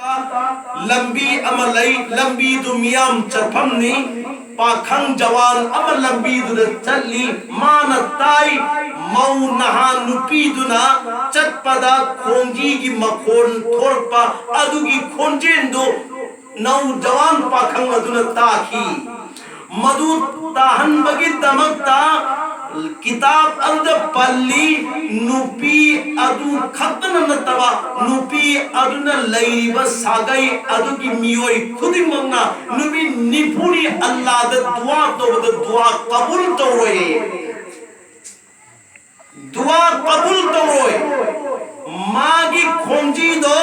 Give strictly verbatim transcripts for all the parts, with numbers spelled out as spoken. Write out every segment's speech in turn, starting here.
ꯂꯝꯕꯤ ꯑꯃ ꯂꯩ, ꯂꯝꯕꯤꯗꯨ ꯃꯤꯌꯥꯝ ꯆꯠꯐꯝꯅꯤ꯫ ꯄꯥꯈꯪ ꯖꯋꯥꯟ ꯑꯃ ꯂꯝꯕꯤꯗꯨꯗ ꯆꯠꯂꯤ꯫ ꯃꯥꯅ ꯇꯥꯏ, ꯃꯧ ꯅꯍꯥ ꯅꯨꯄꯤꯗꯨꯅ ꯆꯠꯄꯗ ꯈꯣꯡꯖꯤꯒꯤ ꯃꯈꯣꯟ ꯊꯣꯔꯛꯄ, ꯑꯗꯨꯒꯤ ꯈꯣꯟꯖꯦꯜꯗꯨ ꯅꯧ ꯖꯋꯥꯟ ꯄꯥꯈꯪ ꯑꯗꯨꯅ ꯇꯥꯈꯤ꯫ ꯃꯗꯨ ꯇꯥꯍꯟꯕꯒꯤꯗꯃꯛꯇ ꯀꯤꯇꯥꯕ ꯑꯗꯨꯗ ꯄꯜꯂꯤ, ꯅꯨꯄꯤ ꯑꯗꯨ ꯈꯛꯇꯅ ꯅꯠꯇꯕ, ꯅꯨꯄꯤ ꯑꯗꯨꯅ ꯂꯩꯔꯤꯕ ꯁꯥꯒꯩ ꯑꯗꯨꯒꯤ ꯃꯤꯑꯣꯏ ꯈꯨꯗꯤꯡꯃꯛꯅ ꯅꯨꯃꯤꯠ ꯅꯤꯐꯨꯅꯤ ꯑꯜꯂꯥꯗ ꯗꯨꯋꯥ ꯇꯧꯕꯗ ꯗꯨꯋꯥ ꯀꯕꯨꯜ ꯇꯧꯔꯣꯏ꯫ ꯗꯨꯋꯥ ꯀꯕꯨꯜ ꯇꯧꯔꯣꯏ꯫ ꯃꯥꯒꯤ ꯈꯣꯟꯖꯤꯗꯣ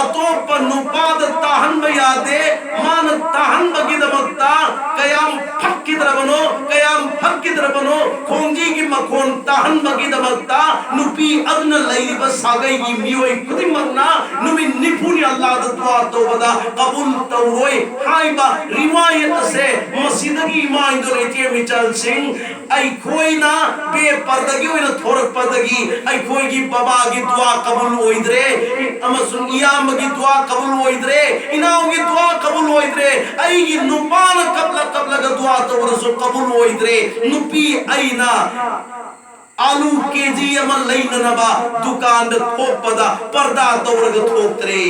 ꯑꯇꯣꯞꯄ ꯅꯨꯄꯥꯗ ꯇꯥꯍꯟꯕ ꯌꯥꯗꯦ꯫ ꯃꯥꯅ ꯇꯥꯍꯟꯕꯒꯤꯗꯃꯛꯇ ꯀꯌꯥꯝ ꯐꯠꯈꯤꯗ꯭ꯔꯕꯅꯣ, ꯀꯌꯥꯝ ꯐꯠꯈꯤꯗ꯭ꯔꯕꯅꯣ꯫ ꯈꯣꯟꯖꯤꯒꯤ ꯃꯈꯣꯟ ꯇꯥꯍꯟꯕꯒꯤꯗꯃꯛꯇ ꯅꯨꯄꯤ ꯑꯗꯨꯅ ꯂꯩꯔꯤꯕ ꯁꯥꯒꯩꯒꯤ ꯃꯤꯑꯣꯏ ꯈꯨꯗꯤꯡꯃꯛꯅ ꯅꯨꯃꯤꯠ ꯅꯤꯐꯨꯅꯤ ꯑꯜꯂꯥꯗ ꯗꯨꯋꯥ ꯇꯧꯕꯗ ꯀꯕꯨꯜ ꯇꯧꯔꯣꯏ ꯍꯥꯏꯕ ꯔꯤꯋꯥꯌꯠ ꯑꯁꯦ ꯃꯁꯤꯗꯒꯤ ꯏꯃꯥ ꯏꯟꯗꯣ ꯏꯆꯦ ꯃꯤꯆꯜꯁꯤꯡ, ꯑꯩꯈꯣꯏꯅ ꯕꯦꯄꯔꯗꯒꯤ ꯑꯣꯏꯅ ꯊꯣꯔꯛꯄꯗꯒꯤ ꯑꯩꯈꯣꯏꯒꯤ ꯕꯕꯥꯒꯤ ꯗꯨꯋꯥ ꯀꯕꯨꯜ ꯑꯣꯏꯗ꯭ꯔꯦ, ꯑꯃꯁꯨꯡ ꯏꯌꯥꯝꯕꯒꯤ ꯗꯨꯋꯥ ꯀꯕꯨꯜ ꯑꯣꯏꯗ꯭ꯔꯦ, ꯏꯅꯥꯎꯒꯤ ꯗꯨꯋꯥ ꯀꯕꯨꯜ ꯑꯣꯏꯗ꯭ꯔꯦ, ꯑꯩꯒꯤ ꯅꯨꯄꯥꯅ ꯀꯞꯂ ꯀꯞꯂꯒ ꯗꯨꯋꯥ ꯇꯧꯔꯁꯨ ꯀꯕꯨꯜ ꯑꯣꯏꯗ꯭ꯔꯦ꯫ ꯅꯨꯄꯤ ꯑꯩꯅ ꯑꯥꯂꯨ ꯀꯦꯖꯤ ꯑꯃ ꯂꯩꯅꯅꯕ ꯗꯨꯀꯥꯟꯗ ꯊꯣꯛꯄꯗ ꯄꯔꯗꯥ ꯇꯧꯔꯒ ꯊꯣꯛꯇ꯭ꯔꯦ꯫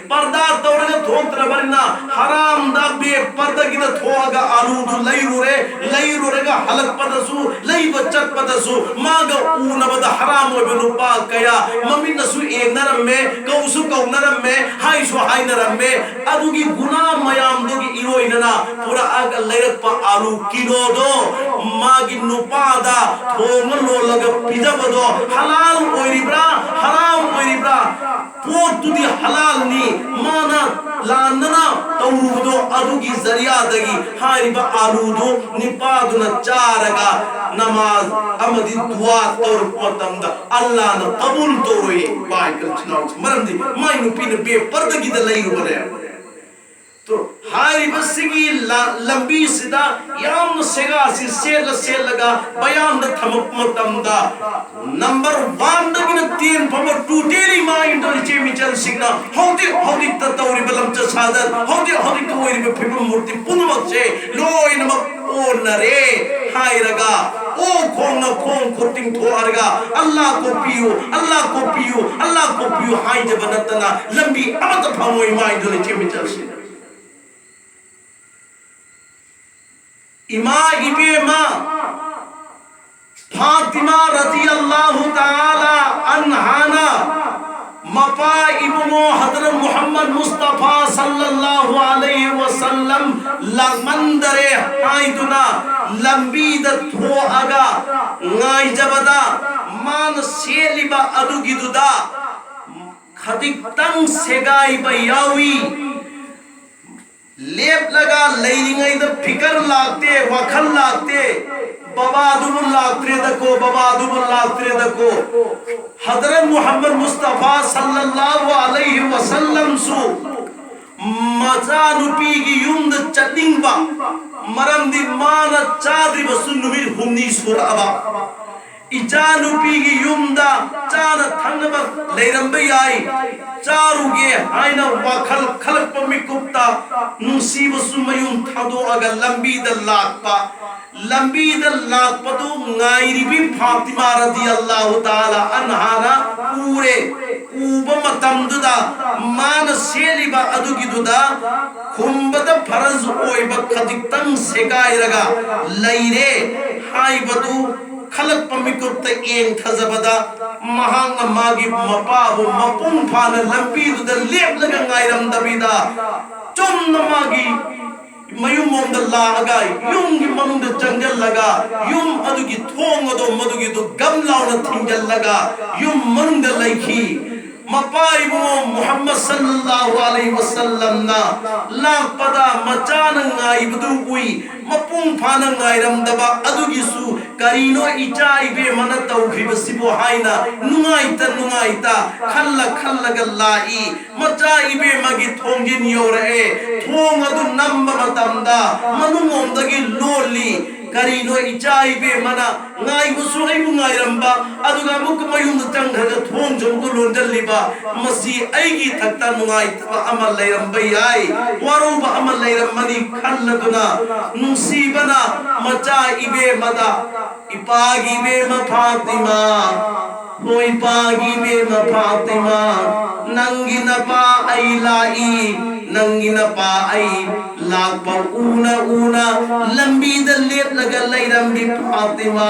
ꯄꯔꯗꯥ ꯇꯧꯔꯒ ꯊꯣꯛꯇ꯭ꯔꯕꯅꯤꯅ ꯍꯔꯥꯝꯗ ꯕꯦꯄꯔꯗꯒꯤꯗ ꯊꯣꯛꯑꯒ ꯑꯥꯂꯨꯗꯨ ꯂꯩꯔꯨꯔꯦ꯫ ꯂꯩꯔꯨꯔꯒ ꯍꯜꯂꯛꯄꯗꯁꯨ, ꯂꯩꯕ ꯆꯠꯄꯗꯁꯨ ꯃꯥꯒ ꯎꯅꯕꯗ ꯍꯔꯥꯝ ꯑꯣꯏꯕ ꯅꯨꯄꯥ ꯀꯌꯥ ꯃꯃꯤꯠꯅꯁꯨ ꯌꯦꯡꯅꯔꯝꯃꯦ, ꯀꯧꯁꯨ ꯀꯧꯅꯔꯝꯃꯦ, ꯍꯥꯏꯁꯨ ꯍꯥꯏꯅꯔꯝꯃꯦ꯫ ꯑꯗꯨꯒꯤ ꯒꯨꯅꯥ ꯃꯌꯥꯝꯗꯨꯒꯤ ꯏꯔꯣꯏꯅꯅ ꯄꯨꯔꯛꯑꯒ ꯂꯩꯔꯛꯄ ꯑꯥꯂꯨ ꯀꯤꯂꯣꯗꯣ ꯃꯥꯒꯤ ꯅꯨꯄꯥꯗ ꯊꯣꯡꯉ ꯂꯣꯜꯂꯒ ꯄꯤꯖꯕꯗꯣ ꯍꯂꯥꯜ ꯑꯣꯏꯔꯤꯕ꯭ꯔꯥ, ꯍꯔꯥꯝ ꯑꯣꯏꯔꯤꯕ꯭ꯔꯥ? ꯄꯣꯠꯇꯨꯗꯤ ꯍꯂꯥꯜꯅꯤ꯫ ꯃꯥꯅ ꯂꯥꯟꯅꯅ ꯇꯧꯔꯨꯕꯗꯣ ꯑꯗꯨꯒꯤ ꯖꯔꯤꯌꯥꯗꯒꯤ ꯍꯥꯏꯔꯤꯕ ꯑꯥꯂꯨꯗꯨ ꯅꯤꯄꯥꯗꯨꯅ ꯆꯥꯔꯒ ꯅꯃꯥꯖ ꯑꯃꯗꯤ ꯗꯨꯋꯥ ꯇꯧꯔꯛꯄ ꯃꯇꯝꯗ ꯑꯜꯂꯥꯅ ꯀꯕꯨꯜ ꯇꯧꯔꯣꯏꯌꯦ꯫ ꯚꯥꯏ, ꯏꯆꯤꯟ ꯏꯅꯥꯎꯁꯤꯡ, ꯃꯔꯝꯗꯤ ꯃꯥꯏ ꯅꯨꯄꯤꯅ ꯕꯦꯄꯔꯗꯒꯤꯗ ꯂꯩꯔꯨꯕꯅꯦ꯫ ꯇꯣ, ꯍꯥꯏꯔꯤꯕꯁꯤꯡ ꯒꯤ ꯂ-, ꯂꯝꯕꯤꯁꯤꯗ ꯌꯥꯝꯅ ꯁꯦꯒꯥꯁꯤ ꯁꯦꯠꯂ ꯁꯦꯠꯂꯒ ꯃꯌꯥꯝꯗ ꯊꯝꯃꯛꯄ ꯃꯇꯝꯗ, ꯅꯝꯕꯔ ꯋꯥꯟꯗꯒꯤꯅ ꯇꯦꯟ ꯐꯥꯎꯕ ꯇꯣꯇꯦꯜꯂꯤ ꯃꯥꯏꯟꯗꯣ ꯏꯆꯦ ꯃꯤꯆꯜꯁꯤꯡꯅ ꯍꯧꯖꯤꯛ ꯍꯧꯖꯤꯛꯇ ꯇꯧꯔꯤꯕ ꯂꯝꯆꯠ ꯁꯥꯖꯠ, ꯍꯧꯖꯤꯛ ꯍꯧꯖꯤꯛꯇ ꯑꯣꯏꯔꯤꯕ ꯐꯤꯕꯝ ꯃꯨꯔꯇꯤ ꯄꯨꯝꯅꯃꯛꯁꯦ ꯂꯣꯏꯅꯃꯛ ꯑꯣꯟꯅꯔꯦ ꯍꯥꯏꯔꯒ, ꯑꯣ ꯈꯣꯡꯅ ꯈꯣꯡ ꯈꯨꯠ ꯇꯤꯡꯊꯣꯛꯑꯔꯒ, "ꯑꯜꯂꯥ ꯀꯣꯛꯄꯤꯌꯨ, ꯑꯜꯂꯥ ꯀꯣꯛꯄꯤꯌꯨ, ꯑꯜꯂꯥ ꯀꯣꯛꯄꯤꯌꯨ" ꯍꯥꯏꯖꯕ ꯅꯠꯇꯅ ꯂꯝꯕꯤ ꯑꯃꯠꯇ ꯐꯪꯉꯣꯏ ꯃꯥꯏꯗꯣ ꯏꯆꯦ ꯃꯤꯆꯜꯁꯤꯡ꯫ ꯏꯃꯥ ꯏꯕꯦꯝꯃ ꯐꯥꯇꯤꯃꯥ ꯔꯗꯤꯌꯜꯂꯥꯍꯨ ꯇꯥꯂꯥ ꯑꯟꯍꯥꯅ ꯃꯄꯥ ꯏꯕꯨꯡꯉꯣ ꯍꯗꯔꯠ ꯃꯨꯍꯝꯃꯗ ꯃꯨꯁꯇꯐꯥ ꯁꯜꯂꯜꯂꯥꯍꯨ ꯑꯂꯩꯍꯤ ꯋꯁꯜꯂꯝ ꯂꯥꯛꯃꯟꯗꯔꯦ ꯍꯥꯏꯗꯨꯅ ꯂꯝꯕꯤꯗ ꯊꯣꯛꯑꯒ ꯉꯥꯏꯖꯕꯗ, ꯃꯥꯅ ꯁꯦꯠꯂꯤꯕ ꯑꯗꯨꯒꯤꯗꯨꯗ ꯈꯖꯤꯛꯇꯪ ꯁꯦꯒꯥꯏꯕ ꯌꯥꯎꯏ꯫ ꯂꯦꯞꯂꯒ ꯂꯩꯔꯤꯉꯩꯗ ꯐꯤꯀꯔ ꯂꯥꯛꯇꯦ, ꯋꯥꯈꯜ ꯂꯥꯛꯇꯦ꯫ ꯕꯕꯥꯗꯨꯕꯨ ꯂꯥꯛꯇ꯭ꯔꯦꯗꯀꯣ, ꯕꯕꯥꯗꯨꯕꯨ ꯂꯥꯛꯇ꯭ꯔꯦꯗꯀꯣ꯫ ꯍꯗꯔꯠ ꯃꯨꯍꯝꯃꯗ ꯃꯨꯁꯇꯐꯥ ꯁꯜꯂꯜꯂꯥꯍꯨ ꯑꯂꯩꯍꯤ ꯋꯁꯜꯂꯝꯁꯨ ꯃꯆꯥꯅꯨꯄꯤꯒꯤ ꯌꯨꯝꯗ ꯆꯠꯅꯤꯡꯕ, ꯃꯔꯝꯗꯤ ꯃꯥꯅ ꯆꯥꯗ꯭ꯔꯤꯕꯁꯨ ꯅꯨꯃꯤꯠ ꯍꯨꯝꯅꯤ ꯁꯨꯔꯛꯑꯕ꯫ ꯏꯆꯥꯅꯨꯄꯤꯒꯤ ꯌꯨꯝꯗ ꯆꯥꯅ ꯊꯛꯅꯕ ꯂꯩꯔꯝꯕ ꯌꯥꯏ, ꯆꯥꯔꯨꯒꯦ ꯍꯥꯏꯅ ꯋꯥꯈꯜ ꯈꯜꯂꯛꯄ ꯃꯤꯀꯨꯞꯇ, ꯅꯨꯡꯁꯤꯕꯁꯨ ꯃꯌꯨꯝ ꯊꯥꯗꯣꯛꯑꯒ ꯂꯝꯕꯤꯗ ꯂꯥꯛꯄ꯫ ꯂꯝꯕꯤꯗ ꯂꯥꯛꯄꯗꯨ ꯉꯥꯏꯔꯤꯕꯤ ꯐꯥꯇꯤꯃꯥ ꯔꯗꯤꯌꯜꯂꯥꯍꯨ ꯇꯥꯂꯥ ꯑꯟꯍꯥꯅ ꯎꯔꯦ꯫ ꯎꯕ ꯃꯇꯝꯗꯨꯗ ꯃꯥꯅ ꯁꯦꯠꯂꯤꯕ ꯑꯗꯨꯒꯤꯗꯨꯗ ꯈꯨꯝꯕꯗ ꯐꯔꯖ ꯑꯣꯏꯕ ꯈꯖꯤꯛꯇꯪ ꯁꯦꯒꯥꯏꯔꯒ ꯂꯩꯔꯦ ꯍꯥꯏꯕꯗꯨ ꯈꯜꯂꯛꯄ ꯃꯤꯀꯨꯞꯇ ꯌꯦꯡꯊꯖꯕꯗ, ꯃꯍꯥꯛꯅ ꯃꯥꯒꯤ ꯃꯄꯥꯕꯨ ꯃꯄꯨꯡ ꯐꯥꯅ ꯂꯝꯕꯤꯗꯨꯗ ꯂꯦꯞꯂꯒ ꯉꯥꯏꯔꯝꯗꯕꯤꯗ, ꯆꯨꯝꯅ ꯃꯥꯒꯤ ꯃꯌꯨꯝꯂꯣꯝꯗ ꯂꯥꯛꯑꯒ, ꯌꯨꯝꯒꯤ ꯃꯅꯨꯡꯗ ꯆꯪꯁꯤꯜꯂꯒ, ꯌꯨꯝ ꯑꯗꯨꯒꯤ ꯊꯣꯡ ꯑꯗꯣ ꯃꯗꯨꯒꯤꯗꯨ ꯒꯝ ꯂꯥꯎꯅ ꯊꯤꯡꯖꯤꯜꯂꯒ ꯌꯨꯝ ꯃꯅꯨꯡꯗ ꯂꯩꯈꯤ꯫ ꯃꯄꯥ ꯏꯕꯨꯡꯉꯣ ꯃꯨꯍꯝꯃꯗ ꯁꯜꯂꯜꯂꯥꯍꯨ ꯑꯂꯩꯍꯤ ꯋꯁꯜꯂꯝꯅ ꯂꯥꯛꯄꯗ ꯃꯆꯥꯅ ꯉꯥꯏꯕꯗꯨ ꯎꯏ꯫ ꯃꯄꯨꯡ ꯐꯥꯅ ꯉꯥꯏꯔꯝꯗꯕ ꯑꯗꯨꯒꯤꯁꯨ ꯀꯔꯤꯅꯣ ꯏꯆꯥ ꯏꯕꯦꯝꯃꯅ ꯇꯧꯈ꯭ꯔꯤꯕꯁꯤꯕꯨ ꯍꯥꯏꯅ ꯅꯨꯡꯉꯥꯏꯇ ꯅꯨꯡꯉꯥꯏꯇ ꯈꯜꯂ ꯈꯜꯂꯒ ꯂꯥꯛꯏ꯫ ꯃꯆꯥ ꯏꯕꯦꯝꯃꯒꯤ ꯊꯣꯡꯖꯤꯟ ꯌꯧꯔꯛꯑꯦ꯫ ꯊꯣꯡ ꯑꯗꯨ ꯅꯝꯕ ꯃꯇꯝꯗ ꯃꯅꯨꯡꯂꯣꯝꯗꯒꯤ ꯂꯣꯜꯂꯤ꯫ ꯀꯔꯤꯅꯣ ꯏꯆꯥ ꯏꯕꯦꯝꯃꯅ ꯉꯥꯏꯕꯁꯨ ꯑꯩꯕꯨ ꯉꯥꯏꯔꯝꯕ, ꯑꯗꯨꯒ ꯑꯃꯨꯛꯀ ꯃꯌꯨꯝꯗ ꯆꯪꯈ꯭ꯔꯒ ꯊꯣꯡꯁꯨ ꯑꯃꯨꯛꯀ ꯂꯣꯟꯁꯤꯜꯂꯤꯕ? ꯃꯁꯤ ꯑꯩꯒꯤ ꯏꯊꯛꯇ ꯅꯨꯡꯉꯥꯏꯇꯕ ꯑꯃ ꯂꯩꯔꯝꯕ ꯌꯥꯏ, ꯋꯥꯔꯧꯕ ꯑꯃ ꯂꯩꯔꯝꯃꯅꯤ ꯈꯜꯂꯗꯨꯅ ꯅꯨꯡꯁꯤꯕꯅ ꯃꯆꯥ ꯏꯕꯦꯝꯃꯗ, "ꯏꯄꯥꯒꯤ ꯏꯕꯦꯝꯃ ꯐꯥꯇꯤꯃꯥ, ꯍꯣꯏ ꯏꯄꯥꯒꯤ ꯏꯕꯦꯝꯃ ꯐꯥꯇꯤꯃꯥ, ꯅꯪꯒꯤ ꯅꯄꯥ ꯑꯩ ꯂꯥꯛꯏ, ꯅꯪꯒꯤ ꯅꯄꯥ ꯑꯩ ꯂꯥꯛꯄ ꯎꯅ ꯎꯅ ꯂꯝꯕꯤꯗ ꯂꯦꯞꯂꯒ ꯂꯩꯔꯝꯕꯤ ꯐꯥꯇꯤꯃꯥ,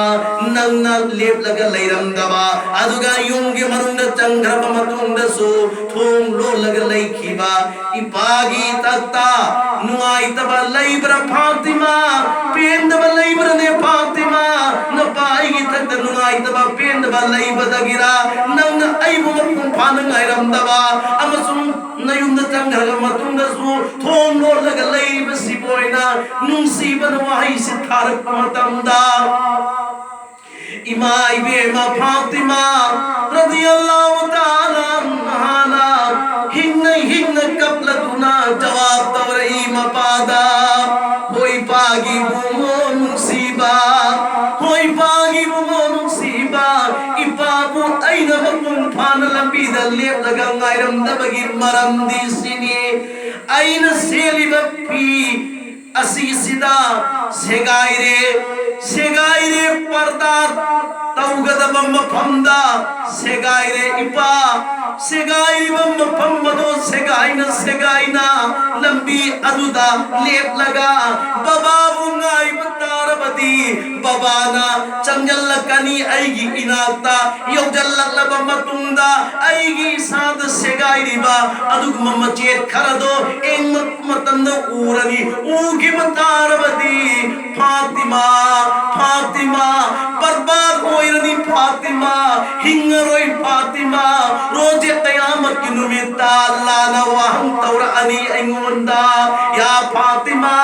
ꯅꯪꯅ ꯂꯦꯞꯂꯒ ꯂꯩꯔꯝꯗꯕ, ꯑꯗꯨꯒ ꯌꯨꯝꯒꯤ ꯃꯅꯨꯡꯗ ꯆꯪꯈ꯭ꯔꯕ ꯃꯇꯨꯡꯗꯁꯨ ꯊꯣꯡ ꯂꯣꯜꯂꯒ ꯂꯩꯈꯤꯕ ꯏꯄꯥꯒꯤ ꯏꯊꯛꯇ ꯅꯨꯡꯉꯥꯏꯇꯕ ꯂꯩꯕ꯭ꯔꯥ ꯐꯥꯇꯤꯃꯥ? ꯄꯦꯟꯗꯕ ꯂꯩꯕ꯭ꯔꯅꯦ ꯐꯥꯇꯤꯃꯥ? ꯅꯄꯥ ꯑꯩꯒꯤ ꯏꯊꯛꯇ ꯅꯨꯡꯉꯥꯏꯇꯕ ꯄꯦꯟꯗꯕ ꯂꯩꯕꯗꯒꯤꯔ ꯅꯪꯅ ꯑꯩꯕꯨ ꯃꯄꯨꯡ ꯐꯥꯅ ꯉꯥꯏꯔꯝꯗꯕ ꯑꯃꯁꯨꯡ ꯅꯌꯨꯝꯗ ꯆꯪꯈ꯭ꯔꯕ ꯃꯇꯨꯡꯗꯁꯨ ꯊꯣꯡ ꯂꯣꯜꯂꯒ ꯂꯩꯔꯤꯕꯁꯤꯕꯨ ꯑꯣꯏꯅ ꯅꯨꯡꯁꯤꯕꯅ ꯋꯥꯍꯩꯁꯤ ꯊꯥꯔꯛꯄ ꯃꯇꯝꯗ, ꯏꯃꯥ ꯏꯕꯦꯝꯃ ꯐꯥꯇꯤꯃꯥ ꯔꯗꯤꯌꯜꯂꯥꯍꯨ ꯇꯥꯂꯥ ꯑꯟꯍꯥꯅ ꯍꯤꯡꯅ ꯍꯤꯡꯅ ꯀꯞꯂꯗꯨꯅ ꯖꯋꯥꯕ ꯇꯧꯔꯛꯏ ꯃꯄꯥꯗ, "ꯍꯣꯏ ꯏꯄꯥꯒꯤ ꯏꯕꯨꯡꯉꯣ ꯅꯨꯡꯁꯤꯕ, ꯍꯣꯏ ꯏꯄꯥꯒꯤ ꯏꯕꯨꯡꯉꯣ ꯅꯨꯡꯁꯤꯕ, ꯏꯄꯥꯕꯨ ꯑꯩꯅ ꯃꯄꯨꯡ ꯐꯥꯅ ꯂꯝꯕꯤꯗ ꯂꯦꯞꯂꯒ ꯉꯥꯏꯔꯝꯗꯕꯒꯤ ꯃꯔꯝꯗꯤ ꯁꯤꯅꯤ꯫ ꯑꯩꯅ ꯁꯦꯠꯂꯤꯕ ꯐꯤ ꯑꯁꯤꯁꯤꯗ ꯁꯦꯒꯥꯏꯔꯦ, ꯁꯦꯒꯥꯏꯔꯦ, ꯄꯔꯗꯥ ꯇꯧꯒꯗꯕ ꯃꯐꯝꯗ ꯁꯦꯒꯥꯏꯔꯦ ꯏꯄꯥ, ꯁꯦꯒꯥꯏꯔꯤꯕ ꯃꯐꯝ ꯑꯗꯣ ꯁꯦꯒꯥꯏꯅ ꯁꯦꯒꯥꯏꯅ ꯂꯝꯕꯤ ꯑꯗꯨꯗ ꯂꯦꯞꯂꯒ ꯕꯕꯥꯕꯨ ꯉꯥꯏꯕ ꯇꯥꯔꯕꯗꯤ ꯕꯕꯥꯅ ꯆꯪꯁꯤꯜꯂꯛꯀꯅꯤ ꯑꯩꯒꯤ ꯏꯅꯥꯛꯇ꯫ ꯌꯧꯁꯤꯜꯂꯛꯂꯕ ꯃꯇꯨꯡꯗ ꯑꯩꯒꯤ ꯏꯁꯥꯗ ꯁꯦꯒꯥꯏꯔꯤꯕ ꯑꯗꯨꯒꯨꯝꯕ ꯃꯆꯦꯠ ꯈꯔꯗꯣ ꯌꯦꯡꯕ ꯃꯇꯝꯗ ꯎꯔꯅꯤ꯫ ꯎꯈꯤꯕ ꯇꯥꯔꯕꯗꯤ ꯐꯥꯇꯤꯃꯥ, ꯐꯥꯇꯤꯃꯥ, ꯕꯔꯕꯥꯗ ꯑꯣꯏꯔꯅꯤ ꯐꯥꯇꯤꯃꯥ, ꯍꯤꯡꯉꯔꯣꯏ ꯐꯥꯇꯤꯃꯥ꯫ ꯔꯣꯖꯦ ꯀꯌꯥꯃꯠꯀꯤ ꯅꯨꯃꯤꯠꯇ ꯑꯜꯂꯥꯅ ꯋꯥꯍꯪ ꯇꯧꯔꯛꯑꯅꯤ ꯑꯩꯉꯣꯟꯗ꯫ ꯌꯥ ꯐꯥꯇꯤꯃꯥ,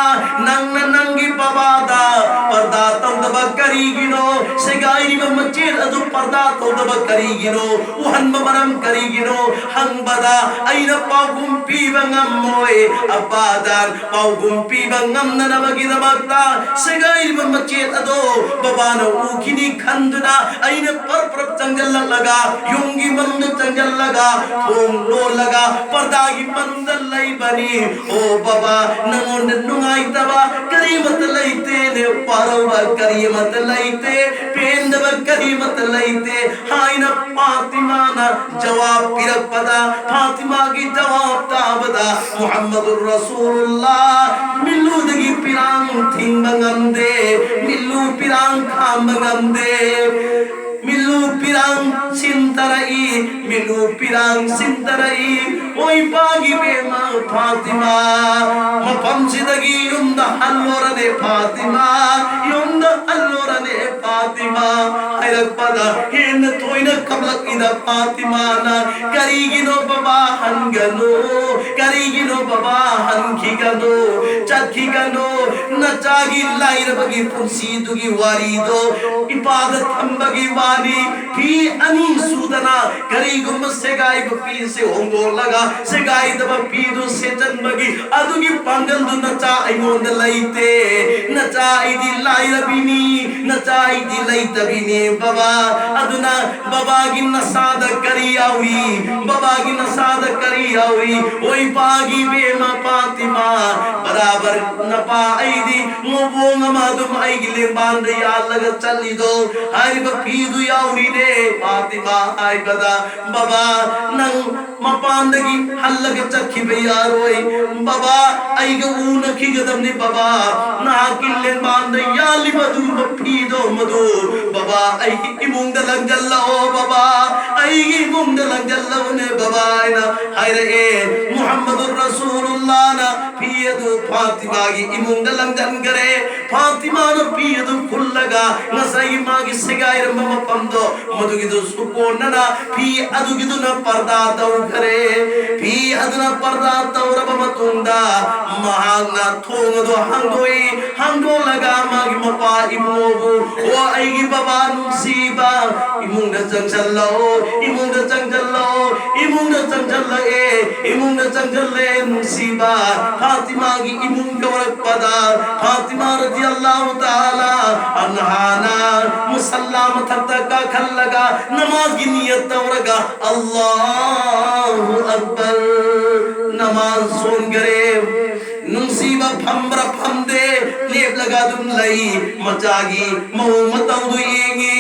ꯅꯪꯅ ꯅꯪꯒꯤ ꯕꯕꯥꯗ ꯄꯔꯗꯥ ꯇꯧꯗꯕ ꯀꯔꯤꯒꯤꯅꯣ? ꯁꯦꯒꯥꯏꯔꯤꯕ ꯃꯆꯦꯠ ꯑꯗꯨ ꯄꯔꯗꯥ ꯇꯧꯗꯕ ꯀꯔꯤꯒꯤꯅꯣ? ꯎꯍꯟꯕ ꯃꯔꯝ ꯀꯔꯤꯒꯤꯅꯣ ꯍꯪꯕꯗ, ꯑꯩꯅ ꯄꯥꯎꯈꯨꯝ ꯄꯤꯕ ꯉꯝꯃꯣꯏ꯫ ꯑꯕꯥꯗꯥꯟ, ꯄꯥꯎꯈꯨꯝ ꯄꯤꯕ ꯉꯝꯅꯅꯕꯒꯤꯗꯃꯛꯇ ꯁꯦꯒꯥꯏꯔꯤꯕ ꯃꯆꯦꯠ ꯑꯗꯣ ꯕꯕꯥꯅ ꯎꯈꯤꯅꯤ ꯈꯟꯗꯨꯅ ꯑꯩꯅ ꯄꯔꯞ ꯄꯔꯞ ꯆꯪꯁꯤꯜꯂꯛꯂꯒ, ꯌꯨꯝꯒꯤ ꯃꯅꯨꯡꯗ ꯆꯪꯁꯤꯜꯂꯒ, ꯊꯣꯡ ꯂꯣꯜꯂꯒ ꯄꯔꯗꯥꯒꯤ ꯃꯅꯨꯡꯗ ꯂꯩꯕꯅꯤ꯫ ꯑꯣ ꯕꯕꯥ, ꯅꯉꯣꯟꯗ ꯅꯨꯡꯉꯥꯏꯇꯕ ꯀꯔꯤꯃꯠꯇ ꯂꯩꯇꯦꯅꯦ, ꯋꯥꯔꯧꯕ ꯀꯔꯤꯃꯠꯇ ꯂꯩꯇꯦ, ꯄꯦꯟꯗꯕ ꯀꯔꯤꯃꯠꯇ ꯂꯩꯇꯦ ꯍꯥꯏꯅ ꯐꯥꯇꯤꯃꯥꯅ ꯖꯋꯥꯕ ꯄꯤꯔꯛꯄꯗ, ꯐꯥꯇꯤꯃꯥꯒꯤ ꯖꯋꯥꯕ ꯇꯥꯕꯗ ꯃꯨꯍꯝꯃꯗꯨꯔ ꯔꯁꯨꯂꯨꯜꯂꯥ ꯃꯤꯠꯂꯨꯗꯒꯤ ꯄꯤꯔꯥꯡ ꯊꯤꯡꯕ ꯉꯝꯗꯦ, ꯃꯤꯠꯂꯨ ꯄꯤꯔꯥꯡ ꯈꯥꯝꯕ ꯉꯝꯗꯦ꯫ ꯃꯤꯠꯂꯨ ꯄꯤꯔꯥꯡ ꯁꯤꯟꯊꯔꯛꯏ, ꯃꯤꯠꯂꯨ ꯄꯤꯔꯥꯡ ꯁꯤꯟꯊꯔꯛꯏ꯫ ꯑꯣꯏ ꯄꯥꯒꯤ ꯕꯦꯝꯃ ꯐꯥꯇꯤꯃꯥ, ꯃꯐꯝꯁꯤꯗꯒꯤ ꯌꯨꯝꯗ ꯍꯜꯂꯣꯔꯅꯦ ꯐꯥꯇꯤꯃꯥ, ꯌꯨꯝꯗ ꯍꯜꯂꯣꯔꯅꯦ ꯐꯥꯇꯤꯃꯥ ꯍꯥꯏꯔꯛꯄꯗ ꯍꯦꯟꯅ ꯊꯣꯏꯅ ꯀꯞꯂꯛꯏꯗ ꯐꯥꯇꯤꯃꯥꯅ, "ꯀꯔꯤꯒꯤꯅꯣ ꯕꯕꯥ ꯍꯟꯒꯅꯨ? ꯀꯔꯤꯒꯤꯅꯣ ꯕꯕꯥ ꯍꯟꯈꯤꯒꯅꯨ? ꯆꯠꯈꯤꯒꯅꯨ꯫ ꯅꯆꯥꯒꯤ ꯂꯥꯏꯔꯕꯒꯤ ꯄꯨꯟꯁꯤꯗꯨꯒꯤ ꯋꯥꯔꯤꯗꯣ ꯏꯄꯥꯗ ꯊꯝꯕꯒꯤ ꯋꯥꯅꯤ꯫ ꯐꯤ ꯑꯅꯤ ꯁꯨꯗꯅ ꯀꯔꯤꯒꯨꯝꯕ ꯁꯦꯒꯥꯏꯕ ꯐꯤꯁꯦ ꯍꯣꯡꯗꯣꯛꯂꯒ ꯁꯦꯒꯥꯏꯗꯕ ꯐꯤꯗꯨ ꯁꯦꯠꯆꯟꯕꯒꯤ ꯑꯗꯨꯒꯤ ꯄꯥꯡꯒꯜꯗꯨ ꯅꯆꯥ ꯑꯩꯉꯣꯟꯗ ꯂꯩꯇꯦ꯫ ꯅꯆꯥ ꯑꯩꯗꯤ ꯂꯥꯏꯔꯕꯤꯅꯤ, ꯅꯆꯥ ꯑꯩꯗꯤ ꯂꯩꯇꯕꯤꯅꯤ ꯕꯕꯥ꯫ ꯑꯗꯨꯅ ꯕꯕꯥꯒꯤ ꯅꯁꯥꯗ ꯀꯔꯤ ꯌꯥꯎꯔꯤ? ꯕꯕꯥꯒꯤ ꯅꯁꯥꯗ ꯀꯔꯤ ꯌꯥꯎꯔꯤ? ꯑꯣꯏ ꯄꯥꯒꯤ ꯕꯦꯝꯃ ꯐꯥꯇꯤꯃꯥ, ꯕꯔꯥꯕꯔ ꯅꯄꯥ ꯑꯩꯗꯤ ꯉꯧꯕꯣꯡ ꯑꯃ ꯑꯗꯨꯝ ꯑꯩꯒꯤ ꯂꯦꯡꯕꯥꯟꯗ ꯌꯥꯜꯂꯒ ꯆꯠꯂꯤꯗꯣ, ꯍꯥꯏꯔꯤꯕ ꯐꯤꯗꯨ ꯌꯥꯎꯔꯤꯅꯦ ꯐꯥꯇꯤꯃꯥ" ꯍꯥꯏꯕꯗ, "ꯕꯕꯥ, ꯅꯪ ꯃꯄꯥꯟꯗꯒꯤ ꯍꯜꯂꯒ ꯆꯠꯈꯤꯕ ꯌꯥꯔꯣꯏ꯫ ꯕꯕꯥ, ꯑꯩꯒ ꯎꯅꯈꯤꯒꯗꯕꯅꯤ ꯕꯕꯥ꯫ ꯅꯍꯥꯛꯀꯤ ꯂꯦꯡꯕꯥꯟꯗ ꯌꯥꯜꯂꯤꯕ ꯑꯗꯨꯒꯨꯝꯕ ꯐꯤꯗꯣ ꯃꯗꯨ, ꯕꯕꯥ, ꯑꯩꯒꯤ ꯏꯃꯨꯡꯗ ꯂꯪꯖꯜꯂꯛꯑꯣ ꯕꯕꯥ, ꯑꯩꯒꯤ ꯏꯃꯨꯡꯗ ꯂꯪꯖꯜꯂꯛꯑꯣꯅꯦ ꯕꯕꯥ" ꯍꯥꯏꯅ ꯍꯥꯏꯔꯛꯑꯦ꯫ ꯃꯨꯍꯝꯃꯗ ꯔꯁꯨꯂꯨꯜꯂꯥꯅ ꯐꯤ ꯑꯗꯨ ꯐꯥꯇꯤꯃꯥꯒꯤ ꯏꯃꯨꯡꯗ ꯂꯪꯁꯤꯟꯈꯔꯦ꯫ ꯐꯥꯇꯤꯃꯥꯅ ꯐꯤ ꯑꯗꯨ ꯈꯨꯜꯂꯒ ꯉꯁꯥꯏꯒꯤ ꯃꯥꯒꯤ ꯁꯦꯒꯥꯏꯔꯝꯕ ꯃꯐꯝꯗꯣ, ꯃꯗꯨꯒꯤꯗꯨ ꯁꯨꯀꯣꯟꯅꯅ ꯐꯤ ꯑꯗꯨꯒꯤꯗꯨꯅ ꯄꯔꯗꯥ ꯇꯧꯈꯔꯦ꯫ ꯐꯤ ꯑꯗꯨꯅ ꯄꯔꯗꯥ ꯇꯧꯔꯕ ꯃꯇꯨꯡꯗ ꯃꯍꯥꯛꯅ ꯊꯣꯡ ꯑꯗꯨ ꯍꯥꯡꯗꯣꯛꯏ꯫ ꯍꯥꯡꯗꯣꯛꯂꯒ ꯃꯥꯒꯤ ꯃꯄꯥ ꯏꯕꯨꯡꯉꯣꯕꯨ, "ꯑꯣ ꯑꯩꯒꯤ ꯕꯕꯥ ꯅꯨꯡꯁꯤꯕ, ꯏꯃꯨꯡꯗ ꯆꯪꯁꯤꯜꯂꯛꯑꯣ, ꯏꯃꯨꯡꯗ ꯆꯪꯁꯤꯜꯂꯛꯑꯣ, ꯏꯃꯨꯡꯗ ꯆꯪꯁꯤꯜꯂꯛꯑꯦ, ꯏꯃꯨꯡꯗ ꯆꯪꯁꯤꯜꯂꯛꯑꯦ ꯅꯨꯡꯁꯤꯕ"꯫ ꯐꯥꯇꯤꯃꯥꯒꯤ ꯏꯃꯨꯡ ꯌꯧꯔꯛꯄꯗ ꯐꯥꯇꯤꯃꯥ ꯔꯗꯤꯌꯜꯂꯥꯍꯨ ꯇꯥꯂꯥ ꯑꯟꯍꯥꯅ ꯃꯨꯁꯜꯂꯥ ꯃꯊꯛꯇ ꯀꯥꯈꯠꯂꯒ ꯅꯃꯥꯖꯒꯤ ꯅꯤꯌꯠ ꯇꯧꯔꯒ "ꯑꯜꯂꯥꯍꯨ ꯑꯛꯕꯔ", ꯅꯃꯥꯖ ꯁꯣꯟꯈꯔꯦ꯫ ꯅꯨꯡꯁꯤꯕ ꯐꯝꯕ꯭ꯔꯥ ꯐꯝꯗꯦ, ꯂꯦꯞꯂꯒ ꯑꯗꯨꯝ ꯂꯩ꯫ ꯃꯆꯥꯒꯤ ꯃꯑꯣꯡ ꯃꯇꯧꯗꯨ ꯌꯦꯡꯉꯤ꯫